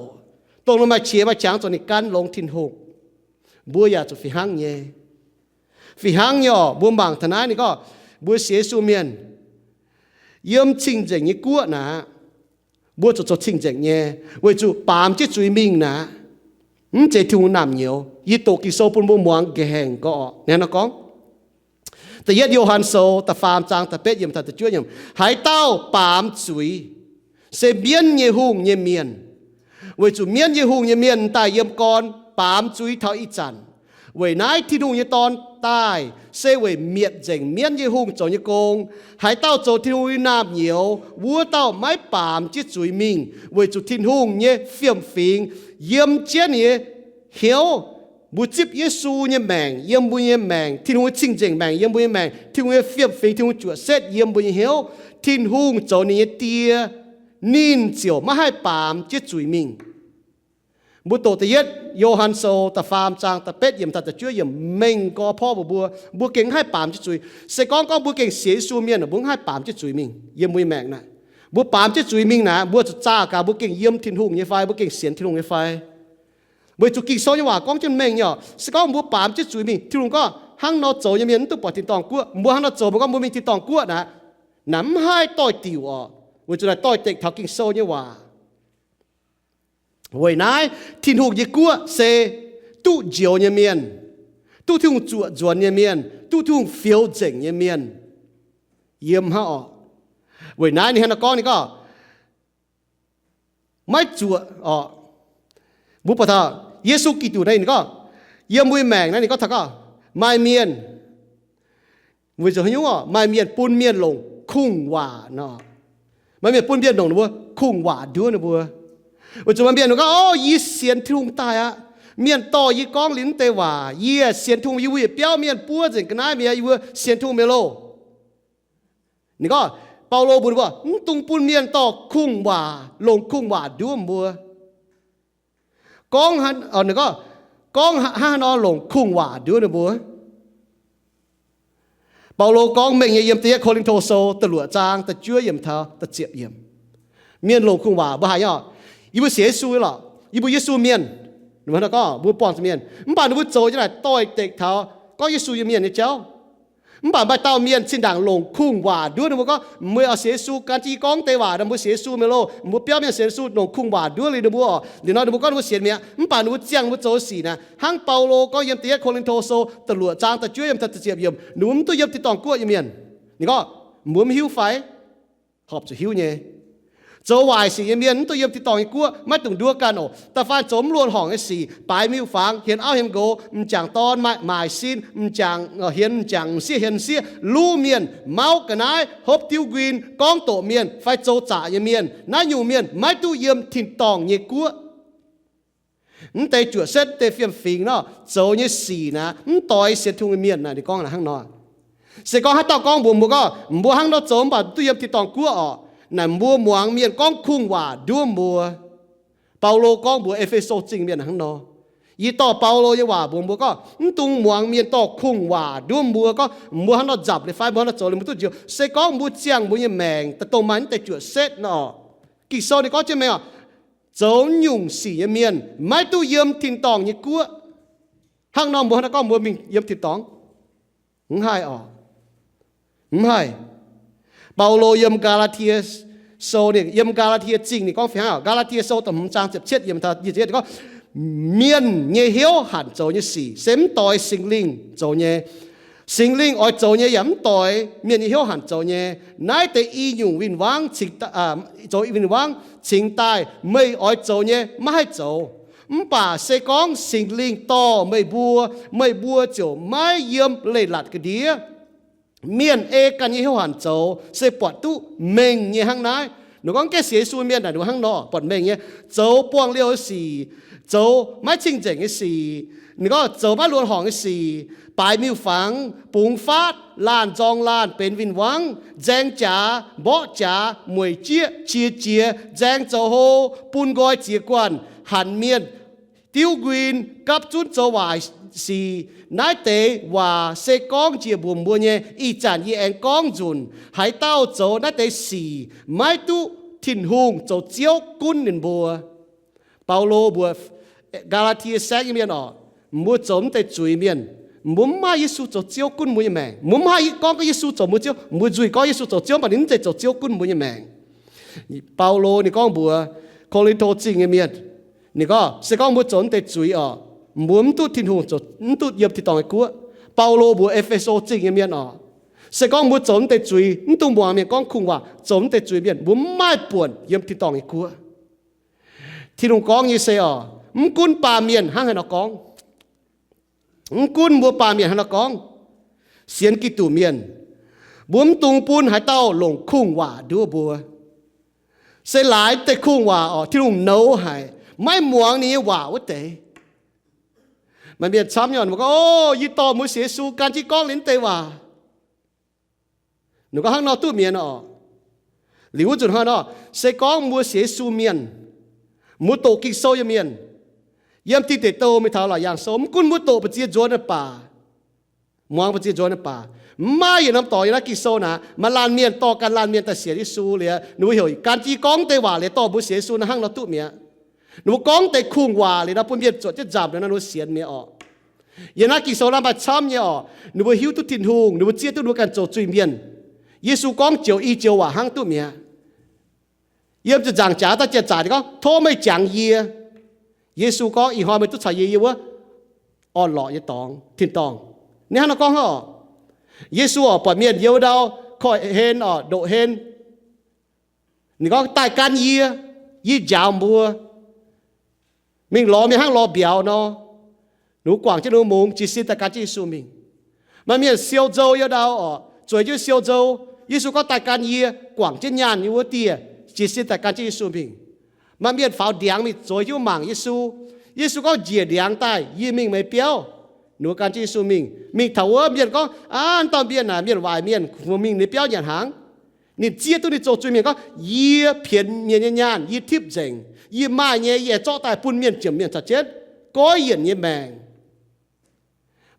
Dongh ninh maaih qiex maaih qangx zoux ninh gan longx Tin-Hungh. Mbuo yaac zuqc fih hnangv nyei. Fih hnangv nyei orqc, mbuo mangc taux naaiv ninh gorngv, mbuo sienx Yesu mienh yiem cing-nzengc nyei guoqv naaic, mbuo zuqc zoux cing-nzengc nyei, weic zuqc baamz jienv zuiz mingh naaic, mv zeiz Tin-Hungh naamh nyouz. Yie doqc Ging-Sou bun mbuo muangx nqa'haav gorngv orqc, ninh hnangv nor gorngv, Da'yietv Yo^han Sou da'faam zaang da'betv yiemc taux da'juov yiemc, haaix dauh baamz zuiz se mienv nyei hungh nyei mienh, weic zuqc mienv nyei hungh nyei mienh daaih yiem gorn baamz zuiz taux ih zanc. Weic naaiv Tin-Hungh nyei Dorn daaih se weic mietc nzengc mienv nyei hungh zoux nyei gong. Haaix dauh zoux Tin-Hungh nyei naamh nyouz, wuov dauh maiv baamz jienv zuiz mingh, weic zuqc Tin-Hungh nyei fiem-fingx yiem jienv ninh nyei hnyouv. Mbuo zipv Yesu nyei maengc yiem mbuo nyei maengc, Tin-Hungh nyei cing-nzengc maengc yiem mbuo nyei maengc, Tin-Hungh nyei fiem-fingx, Tin-Hungh juoqc setv yiem mbuo nyei hnyouv, Tin-Hungh zoux ninh nyei Die, ninh ziouc maiv haih baamz jienv zuiz mingh. Mbuo doqc Da'yietv Yo^han Sou da'faam zaang da'betv yiemc taux da'juov yiemc mengh nqoi porv mbuox mbuo, mbuo gengh mv haih baamz jienv zuiz. Se gorngv gorngv mbuo gengh sienx Yesu mienh, mbuo mv haih baamz jienv zuiz mingh yiem mbuo nyei maengc naaic. Mbuo baamz jienv zuiz mingh naaic, mbuo zuqc zaah gaax mbuo gengh yiem Tin-Hungh nyei fai, mbuo gengh sienx Tin-Hungh nyei fai. Weic zuqc Ging-Sou nyei waac gorngv jienv mengh nyei orqc. Se gorngv mbuo baamz jienv zuiz mingh, Tin-Hungh gorngv hnangv nor zoux nyei mienh mv duqv buatc tin-dorngh guoqv. Mbuo hnangv nor zoux, mbuo gorngv mbuo mingh tin-dorngh guoqv naaic, naaic mv haih doix-diuc orqc, weic zuqc naaic doix-dekc taux Ging-Sou nyei waac. Weic naaiv Tin-Hungh nyei guoqv se duqv njoux nyei mienh, duqv Tin-Hungh zuoqc nzuonx nyei mienh, duqv Tin-Hungh fioux nzengc nyei mienh yiem hnangv orqc. Weic naaiv ninh hnangv nor gorngv, ninh gorngv, maiv zuoqc orqc. Mbuo buatc taux Yesu Giduc naaiv ninh gorngv, yiem mbuo nyei maengc naaiv ninh gorngv taux gorngv, maaih mienh, weic zuqc haaix nyungc orqc? Maaih mienh bun mienh longc kungx-waac nor. Maaih mienh bun mienh longc ninh mbuo kungx-waac nduov ninh mbuo. Weic zuqc maaih mienh gorngv, o, yie sienx Tin-Hungh daaih aqv. Mienh dorh yie gorngv liuz naaiv deix waac, yie sienx Tin-Hungh, yie mbuo yietc biauv mienh buov nzengc ga'naaiv mi'aqv, yie mbuo sienx Tin-Hungh mi'aqv loh. Ninh gorngv, Baulo mbuox ninh mbuo, mv dungx bun mienh dorh kungx-waac, longc kungx-waac nduov mbuo. Gorngv, ninh gorngv, gorngv hnangv haaix nor longc kungx-waac nduov ninh mbuo? Baulo gorngv mengh nyei yiem Da'yietv Ko^lin^to Sou da'luoqc zaang da'juov yiemc taux da'ziepc yiemc. Mienh longc kungx-waac mbuo haiz nyei orqc. Yie mbuo sienx Yesu lorqc, yie mbuo Yesu mienh, ninh hnangv nor gorngv mbuo buangh zuqc mienh. Mv baac ninh mbuo zoux jienv naaic doix-dekc taux gorngv Yesu nyei mienh nyei jauv. Mv baac maaih dauh mienh zinh ndaangc longc kungx-waac nduov ninh mbuo gorngv, meih oix sienx Yesu, gan jienv yie gorngv deix waac nor mbuo sienx Yesu mi'aqv loh. Mbuo biauv mienh sienx Yesu longc kungx-waac nduov liuz ninh mbuo orqc. Liuz nor ninh mbuo gorngv ninh mbuo sienx mi'aqv. Mv baac ninh mbuo ziangh ninh mbuo zoux sic naaic, hnangv Baulo gorngv yiem Da'yietv Ko^lin^to Sou da'luoqc zaang da'juov yiemc taux da'ziepc yiemc, ninh mbuo mv duqv yiem tin-dorngh guoqv nyei mienh. Ninh gorngv, mbuo mv hiuv fai? Horpc zuqc hiuv nyei. Zoux waaic sic nyei mienh mv duqv yiem tin-dorngh nyei guoqv, maiv dungx nduov ganh oc. Da'faanh zoux mv luonx horngc nyei sic, baaix miuc-fangx, hienx auv hienx nqox, m'jangc dorn maaih, maaih sin, m'jangc, hienx m'jangc, m'sieqv hienx m'sieqv, luv mienh, mauv ga'naaiv, hopv diuv nquin, gorngv doqc mienh fai zoux zaqc nyei mienh, naaiv nyungc mienh maiv duqv yiem tin-dorngh nyei guoqv. Mv deix juoqc setv deix fiem-fingx nor, zoux nyei sic naaic mv doix sienx Tin-Hungh nyei mienh naaic. Ninh gorngv hnangv nor. Se gorngv haaix dauh gorngv mbuox mbuo gorngv, mbuo hnangv nor zoux mv baac duqv yiem tin-dorngh guoqv oc. Naaic mbuo muangx mienh gorngv kungx-waac nduov mbuo. Baulo gorngv mbuox E^fe^so Zingh mienh hnangv nor. Yie dorh Baulo nyei waac mbuox mbuo gorngv, mv dungx muangx mienh dorh kungx-waac nduov mbuo gorngv, mbuo hnangv nor nzapc liuz fai mbuo hnangv nor zoux liuz mbuo duqv njoux. Se gorngv mbuo ziangh mbuo nyei maengc daaih dongh maaih mv deix juoqc setv nor, Ging-Sou ninh gorngv jienv mengh oc, zoux nyungc sic nyei mienh maiv duqv yiem tin-dorngh nyei guoqv. Hnangv nor mbuo hnangv nor gorngv mbuo mingh yiem tin-dorngh? Mv haih oc. Mv haih. Baulo yiem Gaa^laa^tie Sou, ninh yiem Gaa^laa^tie Zingh ninh gorngv fih hnangv oc. Gaa^laa^tie Sou da'hmz zaang ziepc cietv yiemc taux nyic ziepc yietv ninh gorngv, mienh nyei hnyouv hanc zoux nyei sic se mv doix Singx Lingh zoux nyei. Singx Lingh oix zoux nyei yaac mv doix mienh nyei hnyouv hanc zoux nyei. Naaiv deix i nyungc win-wangv cingx, zoux win-wangv cingx daaih meih oix zoux nyei maiv haih zoux. Mv baac se gorngv Singx Lingh dorh meih mbuo, meih mbuo ziouc maiv yiem leiz-latc ga'ndiev. Mienh ei ganh nyei hnyouv hanc zoux se buatc duqv mengh nyei hnangv naaiv. Ninh gorngv gaengh sienx Yesu mienh naaic ninh hnangv nor buatc mengh nyei, zoux buangh liouh nyei sic, zoux maiv cing-nzengc nyei sic, ninh gorngv zoux maiv luonx horngc nyei sic, baaix miuc-fangx, bungx faatv, laanh nzorng laanh, benx win-wangv, nzaeng jaax, mborqv jaax, mueic jieqv, qiex jiez, nzaeng zoux hlo, bun nqoi ziex guanh, hanc mienh, diuv nquin, gapv zunv zoux waaic sic. Naaiv deix waac se gorngv njiec mbuox mbuo nyei. Ih zanc yie aengx gorngv nzunc, haaix dauh zoux naaiv deix sic maiv duqv Tin-Hungh zoux Ziouv gunv ninh mbuo. Baulo mbuox Gaa^laa^tie saengv nyei mienh oc, mbuo zoux mv deix zuiz mienh, mbuo mv maaih Yesu zoux Ziouv gunv mbuo nyei maengc. Mbuo mv haih gorngv gorngv Yesu zoux mbuo Ziouv, mbuo nzuih gorngv Yesu zoux Ziouv, mv baac ninh mv zeiz zoux Ziouv gunv mbuo nyei maengc. Baulo ninh gorngv mbuox Ko^lin^to Zingh nyei mienh, ninh gorngv, se gorngv mbuo zoux mv deix zuiz oc, mbuo mv duqv Tin-Hungh zoux, mv duqv yiem tin-dorngh nyei guoqv. Baulo mbuox E^fe^so Zingh nyei mienh oc, se gorngv mbuo zoux mv deix zuiz, mv dungx muangx mienh gorngv kungx-waac, zoux mv deix zuiz mienh, mbuo mv maaih buonc yiem tin-dorngh nyei guoqv. Tin-Hungh gorngv nyei se oc, mv gunv baamh mienh hnangv haaix nor gorngv, mv gunv mbuo baamh mienh hnangv haaix nor gorngv, sienx Giduc mienh, mbuo mv dungx bun haaix dauh longc kungx-waac nduov mbuo. Se laaix deix kungx-waac oc, Tin-Hungh nouz haic, maiv muangx ninh nyei waac wuov deix. Maaih mienh camv nyei oc, ninh mbuo gorngv, O, yie dorh mbuo sienx Yesu gan jienv gorngv liuz naaiv deix waac. Ninh gorngv hnangv nor duqv mi'aqv oc. Liuz wuov nzunc hnoi nor, se gorngv mbuo sienx Yesu mienh, mbuo doqc Ging-Sou nyei mienh, yiem Dingh Deic Douh mingh taux Laauc Yaangh Sou, mv gunv mbuo doqc ba'ziex nzuonx naaiv baac, muangx ba'ziex nzuonx naaiv baac, mv maaih yietc norm dorngx yiem naaiv Ging-Sou naaic maaih laanh mienh dorh ganh laanh mienh daaih sienx Yesu liuz, ninh mbuo heuc gan jienv gorngv deix waac liuz dorh mbuo sienx Yesu naaiv hnangv nor duqv mi'aqv. Ninh mbuo gorngv deix kungx-waac liuz nor bun mienh zuotc jienv nzamc liuz nor ninh mbuo sienx mi'aqv oc. Yiem naaiv Ging-Sou naaiv maaih camv nyei oc. Ninh mbuo hiuv duqv Tin-Hungh, ninh mbuo zieqv duqv ninh mbuo ganh zoux zuiz mienh. Yesu gorngv joux i joux waac hnangv duqv mi'aqv. Yiem ziepc nzaangc jaax daaih janx-zaqc ninh gorngv, Tov meih jangx yie. Yesu gorngv, Ih hnoi meih duqv caux yie yiem wuov orn-lorqc nyei dorngx, tin-dorngh. Ninh hnangv nor gorngv hnangv oc. Yesu oc, buatc mienh yiem wuov ndau korv-hlen oc, ndoqv-hlen, ninh gorngv, Daaih gan yie, yie njaaux mbuo. Mingh lorz mienh hnangv lorz mbiauz nor. Ninh mbuo guangc jienv ninh mbuo mungz, jiez sin daaih gan jienv Yesu mingh. Maaih mienh siou nzou yiem ndau oc, zueiz jienv siou nzou. Yesu gorngv, Daaih gan yie. Guangc jienv nyaanh nyei wuov dieh, jiez sin daaih gan jienv Yesu mingh. Maaih mienh faaux ndiangx mingh zueiz jienv mangc Yesu. Yesu gorngv, Njiec ndiangx daaih, yie mingh meih biauv. Ninh mbuo gan jienv Yesu mingh. Mingh taux wuov, mienh gorngv, Aav, dauh mienh naaic mienh waaic mienh, mingh ninh biauv nyanc hnaangx. Ninh zieqv duqv ninh zoux zuiz mienh gorngv, Yie pienx mienh nyei nyaanh, yie tipv nzengc. Yie maaih nyei, yie zorqv daaih bun mienh, jomc mienh caux jienv. Goiv yienc nyei maengc.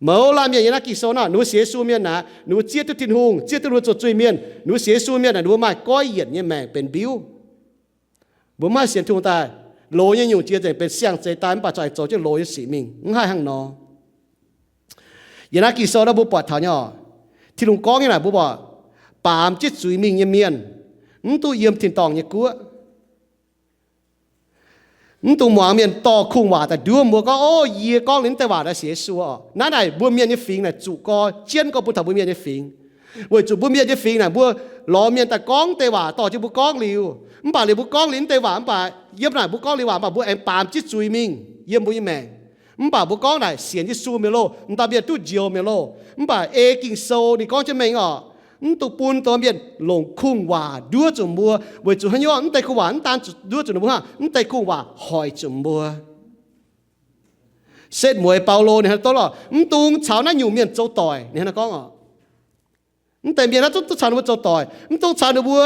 Mouz laanh mienh yiem naaiv Ging-Sou naaic, ninh mbuo sienx Yesu mienh naaic, ninh mbuo zieqv duqv Tin-Hungh, zieqv duqv ninh mbuo zoux zuiz mienh, ninh mbuo sienx Yesu mienh naaic, ninh mbuo maaih goiv yienc nyei maengc benx mbiuv. Mbuo mv haih sienx Tin-Hungh daaih, loz nyei nyungc jiex nzengc benx siang-zeix daaih mv baac za'gengh zoux jienv loz nyei sic mingh, mv haih hnangv nor. Yiem naaiv Ging-Sou naaiv mbuo buatc taux nyei oc, Tin-Hungh gorngv nyei naaic mbuo buatc, baamz jienv zuiz mingh nyei mienh mv duqv yiem tin-dorngh nyei guoqv. Mv dungx muangx mienh dorh kungx-waac daaih nduov mbuo gorngv, O, yie gorngv liuz naaiv deix waac naaiv sienx Yesu oc. Naaiv naaic mbuo mienh nyei fingx naaic zuqc gorx, jienv gorx bun taux mbuo mienh nyei fingx. Weic zuqc mbuo mienh nyei fingx naaic, mbuo lorz mienh daaih gorngv deix waac dorh jienv mbuo gorngv liuz, mv baac liuz mbuo gorngv liuz naaiv deix waac, mv baac yiem naaic mbuo gorngv liuz waac, mv baac mbuo aengx baamz jienv zuiz mingh yiem mbuo nyei maengc. Mv baac mbuo gorngv naaic sienx Yesu mi'aqv loh, m'daaih mienh duqv njoux mi'aqv loh. Mv baac ei Ging-Sou ninh gorngv jienv mengh orqc, mv dungx bun dongh mienh longc kungx-waac nduov zuqc mbuo, weic zuqc haaix nyungc, mv deix kungx-waac mv daan nduov zuqc ninh mbuo hnangv, mv deix kungx-waac hoic zuqc mbuo. Setv mueiz Baulo ninh hnangv naaiv gorngv lorqc, mv dungx caux naaiv nyungc mienh zoux doic, ninh hnangv naaiv gorngv orqc. Mv deix mienh naaiv zungv duqv caux ninh mbuo zoux doic, mv dungx caux ninh mbuo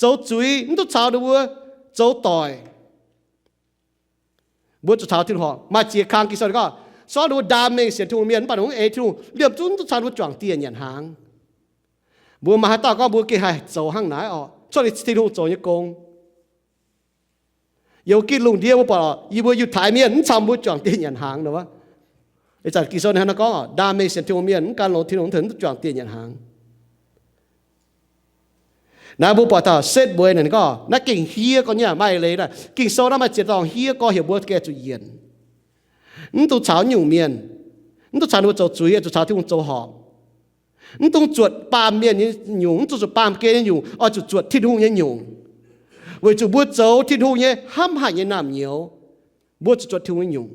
zoux zuiz, mv dungx caux ninh mbuo zoux doic. Mbuo zuqc taux Tin-Hungh horpc. Maaih ziex kang Ging-Sou ninh gorngv, sortv ninh mbuo ndaam mengh sienx Tin-Hungh mienh, mv baac ninh mbuo eix Tin-Hungh liemh zungv duqv caux ninh mbuo juangc dieh nyanc hnaangx. Mbuo maaih haaix dauh gorngv mbuo gengh haih zoux hnangv naaiv orqc, cuotv liuz Tin-Hungh zoux nyei gong. Yiem gitv lungh ndiev mbuo buatc orqc, yie mbuo Yiutai mienh mv caux mbuo juangc dieh nyanc hnaangx nor. Ih zanc Ging-Sou ninh hnangv naaiv gorngv orqc, ndaam mengh sienx Tin-Hungh mienh mv gan longx Tin-Hungh mv tengx duqv juangc dieh nyanc hnaangx. Naaiv mbuo buatc taux setv mueiz naaic ninh gorngv naaiv gengh hniev gorx nyei, maaih eix leiz naaiv. Ging-Sou naaiv maaih ziex dorngx hniev gorx heuc mbuo gengh zuqc yienc. Mv dungx caux nyungc mienh, mv dungx caux ninh mbuo zoux zuiz, zuqc caux Tin-Hungh zoux horpc. Mv dungx zuotc baamh mienh nyei nyungc, mv dungx zuotc baamh gen nyei nyungc, oix zuqc zuotc Tin-Hungh nyei nyungc. Weic zuqc mbuo zoux Tin-Hungh nyei hnamv haic nyei naamh nyouz, mbuo zuqc zuotc Tin-Hungh nyei nyungc.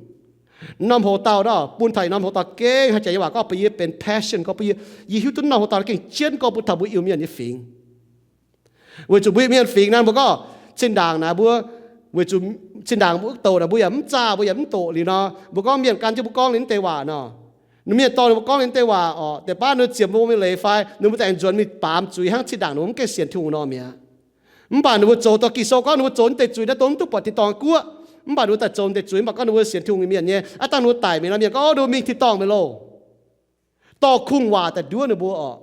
Norm hoc dauh nor, bun taux norm hoc dauh gengh haih jaax nyei waac gorngv bun yie benx passion gorngv bun yie, yie hiuv duqv norm hoc dauh gengh jienv gorngv bun taux mbuo Iu-Mienh nyei fingx. Weic zuqc mbuo Iu-Mienh fingx naaiv mbuo gorngv zinh ndaangc naaic mbuo, weic zuqc zinh ndaangc mbuo douc naaic mbuo yaac mv zaah, mbuo yaac mv doqc liuz nor, mbuo gorngv mienh gan jienv mbuo gorngv liuz naaiv deix waac nor, mienh dorh ninh mbuo gorngv liuz naaiv deix waac orqc, deix baav ninh ziemx mbuo nyei leiz fai ninh mbuo daaih nzuonx mingh baamz zuiz hnangv zinh ndaangc ninh mbuo mv gaengh sienx Tin-Hungh nor mi'aqv. Mv baac ninh mbuo zoux dorh Ging-Sou gorngv ninh mbuo zoux naaiv deix zuiz naaiv dongh mv duqv buatc tin-dorngh guoqv. Mv baac ninh mbuo daaih zoux naaiv deix zuiz, mv baac gorngv ninh mbuo sienx Tin-Hungh nyei mienh nyei, aav dangh ninh mbuo daic mingh nor, mienh gorngv, o, ninh mbuo mingh tin-dorngh mi'aqv loh. Dorh kungx-waac daaih nduov ninh mbuo orqc.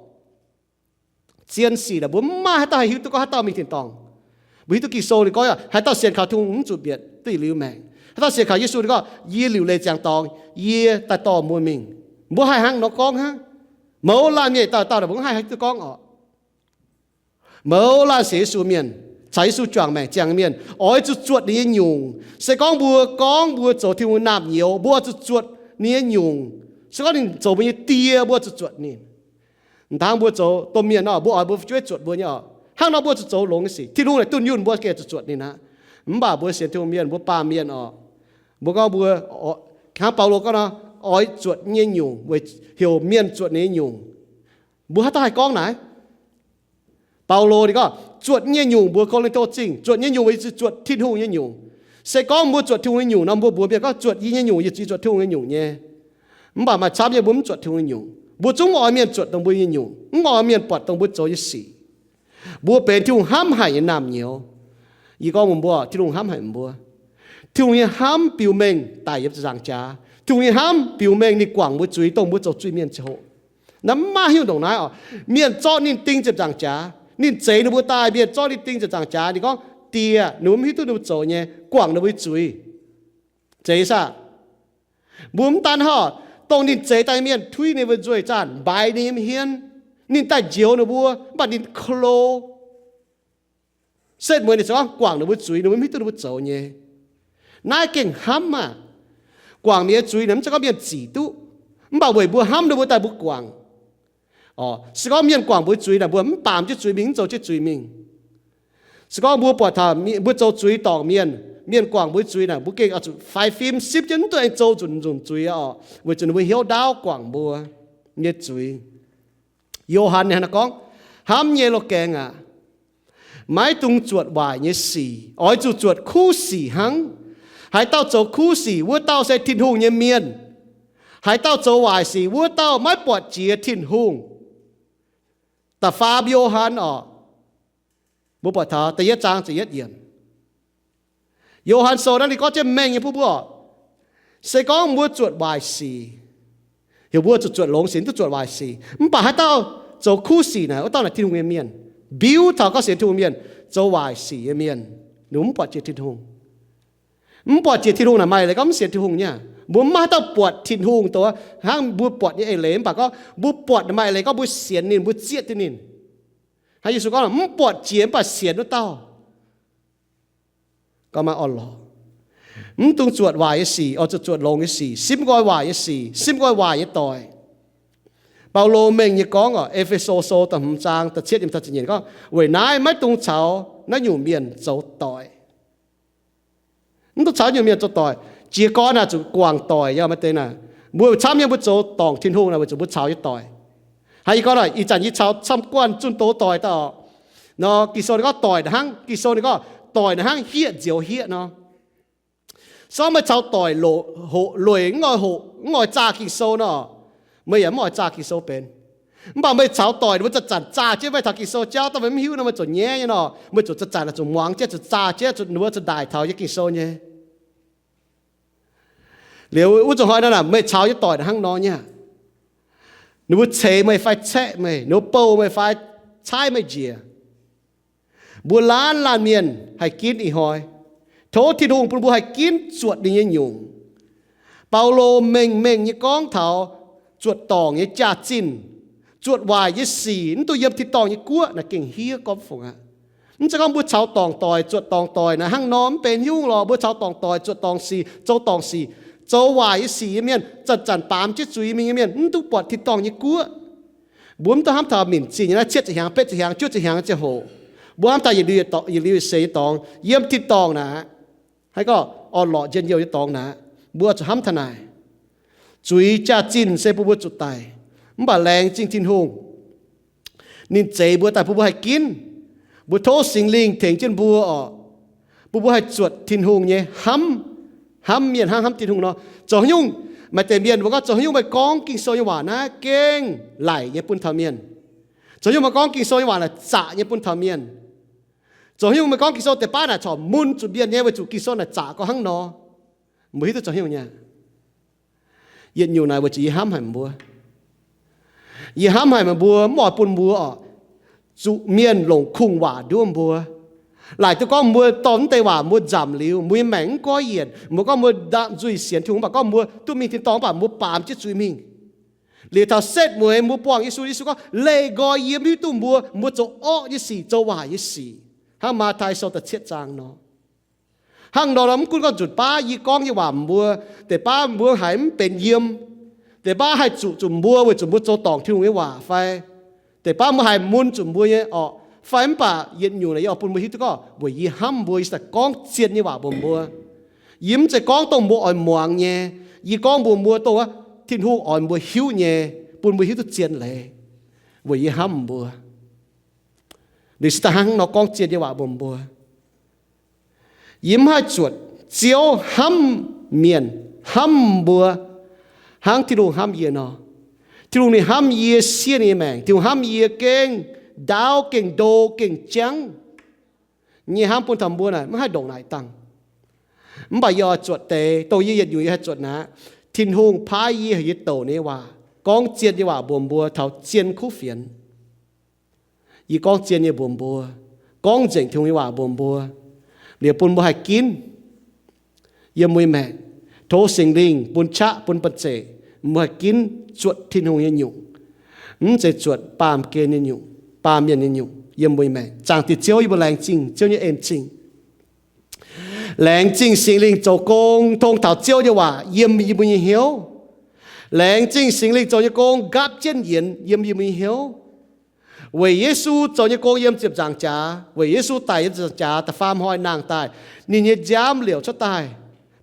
Zien sic naaic mbuo mv maaih haaix dauh haih hiuv duqv gorngv haaix dauh mingh tin-dorngh. Mbuo hiuv duqv Ging-Sou ninh gorngv, haaix dauh sienx kaux Tin-Hungh mv zuqc mietc, duqv yietc liuz maengc. Haaix dauh sienx kaux Yesu ninh gorngv, yie liuc leiz ziangx dorngx, yie daaih dorh mbuo mingh. Mbuo haih hnangv nor gorngv hnangv. Mouz laanh mienh dauh dauh naaic mbuo mv haih hiuv duqv gorngv orqc. Mouz laanh sienx Yesu mienh, caux Yesu juangc maengc ziangh mienh, oix zuqc zuotc ninh nyei nyungc. Se gorngv mbuo gorngv mbuo zoux Tin-Hungh naamh nyouz, mbuo oix zuqc zuotc ninh nyei nyungc. Se gorngv ninh zoux mbuo nyei die, mbuo oix zuqc zuotc ninh. Hnangv mbuo zoux domh mienh nor, mbuo oix mbuo fu'jueiv zuotc mbuo nyei orqc. Hnangv nor mbuo zuqc zoux longx nyei sic, Tin-Hungh naaic dunh yunh mbuo gengh zuqc zuotc ninh aqv. Mv baac mbuo sienx Tin-Hungh mienh, mbuo baamh mienh orqc, mbuo gorngv mbuo, hnangv Baulo gorngv nor, oix zuotc nyei nyungc weic heuc mienh zuotc ninh nyei nyungc. Mbuo haaix dauh haih gorngv naaic? Baulo ninh gorngv, zuotc nyei nyungc mbuox Ko^lin^to Zingh, zuotc nyei nyungc weic zuqc zuotc Tin-Hungh nyei nyungc. Se gorngv mbuo zuotc Tin-Hungh nyei nyungc nor, mbuo mbuox mienh gorngv zuotc yie nyei nyungc, yie zuqc zuotc Tin-Hungh nyei nyungc nyei. Mv baac maaih camv nyei mbuo mv zuotc Tin-Hungh nyei nyungc. Mbuo zungv mv oix mienh zuotc dongh mbuo nyei nyungc, mv oix mienh buatc dongh mbuo zoux nyei sic. Mbuo benx Tin-Hungh hnamv haic nyei naamh nyouz. Yie gorngv mbuox mbuo, Tin-Hungh hnamv haic mbuo. Tin-Hungh nyei hnamv biux mengh daic yiem ziepc nzaangc jaax. Tin-Hungh nyei hnamv biux mengh ninh guangc mbuo zuiz dongh mbuo zoux zuiz-mienh ziangh hoc. Naaiv mv maaih haaix nyungc ndongc naaiv orqc. Mienh zorqv ninh ding ziepc nzaangc jaax. Ninh zeix ninh mbuo daaih, mienh zorqv ninh ding ziepc nzaangc jaax. Ninh gorngv, Die, ninh mbuo mv hiuv duqv ninh mbuo zoux nyei, guangc ninh mbuo nyei zuiz. Zeiz saah? Mbuo mv daan hnangv, dongh ninh zeix daaih nyei mienh tuiv ninh mbuo nzueih zaanh, mbaix ninh nyei hmien, ninh daaih njoux ninh mbuo, mv baac ninh klo. Setv mueiz ninh se gorngv guangc ninh mbuo zuiz, ninh mbuo mv hiuv duqv ninh mbuo zoux nyei. Naaiv gengh hnamv maah! Guangc mienh nyei zuiz naaic mv zeiz gorngv mienh zic duqv, mv baac weic mbuo hnamv ninh mbuo daaih mbuo guangc. Orqc, se gorngv mienh guangc mbuo zuiz naaic mbuo mv baamz jienv zuiz mingh, mv zoux jienv zuiz mingh. Se gorngv mbuo buatc taux mbuo zoux zuiz dorngc mienh, mienh guangc mbuo zuiz naaic mbuo gengh oix zuqc faix fim sipv jienv mv dungx aengx zoux nzunc nzunc zuiz orqc, weic zuqc ninh mbuo hnyouv ndaauv guangc mbuo nyei zuiz. Yo^han ninh hnangv naaiv gorngv, Hnamv nyei loz-gaengh aac, maiv dungx zuotc waaic nyei sic, oix zuqc zuotc kuv sic hnangv. Haaix dauh zoux kuv sic, wuov dauh se Tin-Hungh nyei mienh. Haaix dauh zoux waaic sic, wuov dauh maiv buatc jiex Tin-Hungh. Da'faam Yo^han orqc, mbuo buatc taux da'yietv zaang ziepc yietv yiemc. Yo^han Sou naaiv ninh gorngv jienv mengh nyei bun mbuo orqc, se gorngv mbuo zuotc waaic sic, heuc mbuo zuqc zuotc longx sic, mv duqv zuotc waaic sic. Mv baac haaix dauh zoux kuv sic naaic, wuov dauh naaic Tin-Hungh nyei mienh. Mbiuv taux gorngv sienx Tin-Hungh mienh zoux waaic sic nyei mienh, ninh mbuo mv buatc jiex Tin-Hungh. Mv buatc jiex Tin-Hungh naaic maaih eix leiz gorngv mv sienx Tin-Hungh nyei. Mbuo mv maaih haaix dauh buatc Tin-Hungh dongh hnangv mbuo buatc nyei eix leiz, mv baac gorngv mbuo buatc maaih eix leiz gorngv mbuo sienx ninh, mbuo zieqv duqv ninh. Hnangv Yesu gorngv, mv buatc jiex mv baac sienx wuov dauh, gorngv maaih orn-lorqc. Mv dungx zuotc waaic nyei sic, oix zuqc zuotc longx nyei sic. Simv nqoi waaic nyei sic, simv nqoi waaic nyei doic. Baulo mengh nyei gorngv oc, E^fe^so Sou da'hmz zaang da'cietv yiem da'ziepc nyeic gorngv, weic naaiv maiv dungx caux naaiv nyungc mienh zoux doic. Mv dungx caux nyungc mienh zoux doic. Jiez gorn naaic zuqc guangc doic nyei, maaih deix naaic, mbuo camv nyei mbuo zoux dorngc Tin-Hungh naaic weic zuqc mbuo caux nyei doic. Haiz yie gorngv naaic, ih zanc yie caux camv guanh zunh doz doic daaih oc. Nor Ging-Sou ninh gorngv doic naaic hnangv, Ging-Sou ninh gorngv doic naaic hnangv hieqv nzioux hieqv nor. Se gorngv meih caux doic hoqc lueic, mv oix hoqc, mv oix zaah Ging-Sou nor, meih yaac mv oix zaah Ging-Sou benx. Mv baac meih caux doic ninh mbuo zanc-zanc zaah jienv meih taux Ging-Sou jauv, daaih meih mv hiuv nor meih zuqc nyaiv nyei nor, meih zuqc zanc-zanc zuqc muangx jienv zuqc zaah jienv zuqc ninh mbuo zuqc ndaaic taux yie Ging-Sou nyei. Liuz wuov zuqc hnoi nor naaic meih caux nyei doic naaic hnangv nor nyei aqv. Ninh mbuo ceix meih fai caeqv meih, ninh mbuo bouh meih fai caaiv meih njiec. Mbuo laanh laanh mienh haih ginv ih hnoi. Tov Tin-Hungh bun mbuo haih ginv zuotc ninh nyei nyungc. Baulo mengh mengh nyei gorngv taux zuotc dorngc nyei jaax-zinh, zuotc waaic nyei sic, mv dungx yiem tin-dorngh nyei guoqv naaic gengh hiev gormx fungc aqv. Mv zeiz gorngv mbuo caux dorngc doic, zuotc dorngc doic naaic hnangv nor mv benx haaix nyungc lorqc. Mbuo caux dorngc doic, zuotc dorngc sic, zoux dorngc sic, zoux waaic nyei sic nyei mienh, zanc-zanc baamz jienv zuiz mingh nyei mienh, mv dungx buatc tin-dorngh nyei guoqv. Mbuo mv dungx hnamv taux minc zinh nyei naaiv cietv ziepc hnyangx, betv ziepc hnyangx, juov ziepc hnyangx ziangh hoc. Mbuo hnamv taux yietc liuz yietc seix nyei dorngx yiem tin-dorngh naaic, haaix gorngv orn-lorqc njien-youh nyei dorngx naaic, mbuo zuqc hnamv taux naaic. Zuiz jaax-zinh se bun mbuo zuqc daic, mv baac laengz zingh Tin-Hungh, ninh zeix mbuo daaih bun mbuo haih ginv. Mbuo tov Singx Lingh tengx jienv mbuo oc, bun mbuo haih zuotc Tin-Hungh nyei hnamv, hnamv mienh hnangv hnamv Tin-Hungh nor. Zoux haaix nyungc, maaih deix mienh mbuo gorngv, zoux haaix nyungc meih gorngv Ging-Sou nyei waac naaiv gengh laic nyei bun taux mienh. Zoux haaix nyungc meih gorngv Ging-Sou nyei waac naaic zaqc nyei bun taux mienh. Zoux haaix nyungc meih gorngv Ging-Sou deix baav naaic corc mun zuqc mienh nyei weic zuqc Ging-Sou naaic zaqc gorngv hnangv nor. Mbuo hiuv duqv zoux haaix nyungc nyei? Yietc nyungc naaic weic zuqc yie hnamv haic mbuo. Yie hnamv haic meih mbuo, mv oix bun mbuo oc, zuqc mienh longc kungx-waac nduov mbuo. Laaic duqv gorngv mbuo dorh mv deix waac mbuo nzamc liuz, mbuo nyei maengc mv goiv yienc. Mbuo gorngv mbuo ndaam nzuih sienx Tin-Hungh, mv baac gorngv mbuo duqv mingh tin-dorngh, mv baac mbuo baamz jienv zuiz mingh. Liuz taux setv mueiz mbuo buangh Yesu, Yesu gorngv, leih nqoi yie, mv hiuv duqv mbuo, mbuo zoux orqv nyei sic, zoux waaic nyei sic, hnangv Matv^tai Sou da'cietv zaang nor. Hnangv nor, mv gunv gorngv nzunc baav yie gorngv nyei waac mbuo, deix baav mbuo haiz mv benx yiem, deix baav haih zuqc zuqc mbuo weic zuqc mbuo zoux dorngc Tin-Hungh nyei waac fai, deix baav mbuo haiz mun zuqc mbuo nyei orqc fai, mv baac yietc nyungc naaic yie oix bun mbuo hiuv duqv gorngv weic yie hnamv mbuo, yie daaih gorngv zien nyei waac mbuox mbuo. Yie mv zeiz gorngv dongh mbuo oix muangx nyei. Yie gorngv mbuox mbuo dongh wuov Tin-Hungh oix mbuo hiuv nyei, bun mbuo hiuv duqv zien leiz, weic yie hnamv mbuo. Ninh se daaih hnangv nor gorngv zien nyei waac mbuox mbuo. Yie mv haih zuotc Ziouv hnamv mienh, hnamv mbuo hnangv Tin-Hungh hnamv yie nor. Tin-Hungh ninh hnamv yie siev ninh nyei maengc. Tin-Hungh hnamv yie gengh ndaauv, gengh ndo, gengh jangv. Nyei hnamv bun taux mbuo naaic mv haih ndongc naaic dangh. Mv baac yie oix zuotc deix, dongh yie yietc nyungc yie haih zuotc naaic, Tin-Hungh paaiv yie heuc yie douc ninh nyei waac, gorngv zien nyei waac mbuox mbuo taux zien kuv fienx. Yie gorngv zien nyei mbuox mbuo, gorngv nzengc Tin-Hungh nyei waac mbuox mbuo, liuz bun mbuo haih ginv yiem mbuo nyei maengc. Tov Singx Lingh bun qaqv bun banh zeic, mbuo haih ginv zuotc Tin-Hungh nyei nyungc, mv zeiz zuotc baamh gen nyei nyungc, baamh mienh nyei nyungc yiem mbuo nyei maengc. Zaangc Diex Ziouv, yie mbuo laengz zingh Ziouv nyei en-zingh. Laengz zingh Singx Lingh zoux gong tong taux Ziouv nyei waac yiem yie mbuo nyei hnyouv. Laengz zingh Singx Lingh zoux nyei gong nqaapv jienv yienx yiem yie mbuo nyei hnyouv. Weic Yesu zoux nyei gong yiem ziepc nzaangc jaax, weic Yesu daic yiem ziepc nzaangc jaax da'faam hnoi nangh daaih, ninh nyei nziaamv liouc cuotv daaih,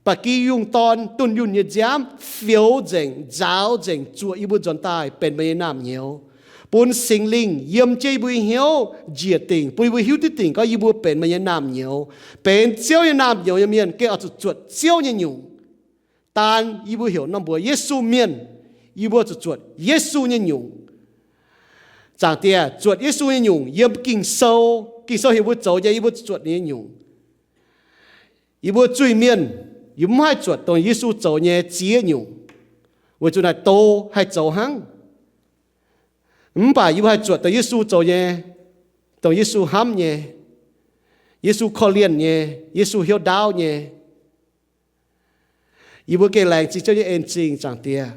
ba'gi yungh dorn dunh yunh nyei nziaamv fioux nzengc, nzaaux nzengc, zuoqc yie mbuo nzuonx daaih benx meih nyei naamh nyouz, bun Singx Lingh yiem jienv yie mbuo nyei hnyouv njiec dingc, bun yie mbuo hiuv duqv dingc gorngv yie mbuo benx meih nyei naamh nyouz. Benx Ziouv nyei naamh nyouz nyei mienh gengh oix zuqc zuotc Ziouv nyei nyungc. Daan yie mbuo heuc norm mbuox Yesu mienh, yie mbuo zuqc zuotc Yesu nyei nyungc. Zaangc Diex, zuotc Yesu nyei nyungc yiem Ging-Sou. Ging-Sou heuc mbuo zoux nyei, yie mbuo zuqc zuotc ninh nyei nyungc. Yie mbuo zuiz-mienh, yie mbuo mv haih zuotc dongh Yesu zoux nyei ziex nyungc, weic zuqc naaic do haih zoux hnangv. Mv baac yie mbuo haih zuotc dongh Yesu zoux nyei, dongh Yesu hnamv nyei, Yesu korv-lienh nyei, Yesu hnyouv ndaauv nyei. Yie mbuo gengh laengz zingh Ziouv nyei en-zingh, Zaangc Diex.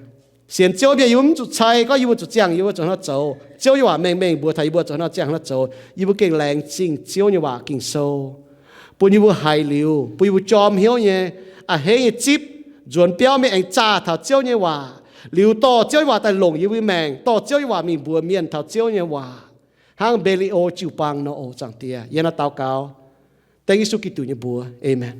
Sienx Ziouv mienh yie mbuo mv zuqc cai gorngv yie mbuo zuqc ziangh yie mbuo zuqc haaix nor zoux. Ziouv nyei waac mengh mengh mbuox taux yie mbuo zuqc haaix nor ziangh haaix nor zoux. Yie mbuo gengh laengz zingh Ziouv nyei waac Ging-Sou, bun yie mbuo haiz liuz, bun yie mbuo jorm hnyouv nyei, a'hneiv nyei zipv, nzuonx biauv mingh aengx zaah taux Ziouv nyei waac, Liuz dorh Ziouv nyei waac daaih longc yie mbuo nyei maengc, dorh Ziouv nyei waac mingh mbuox mienh taux Ziouv nyei waac, hnangv Mbe^li^o jiu-baang nor oc. Zaangc Diex, yie naaiv daux gaux dengv Yesu Giduc nyei mbuox. Aamen.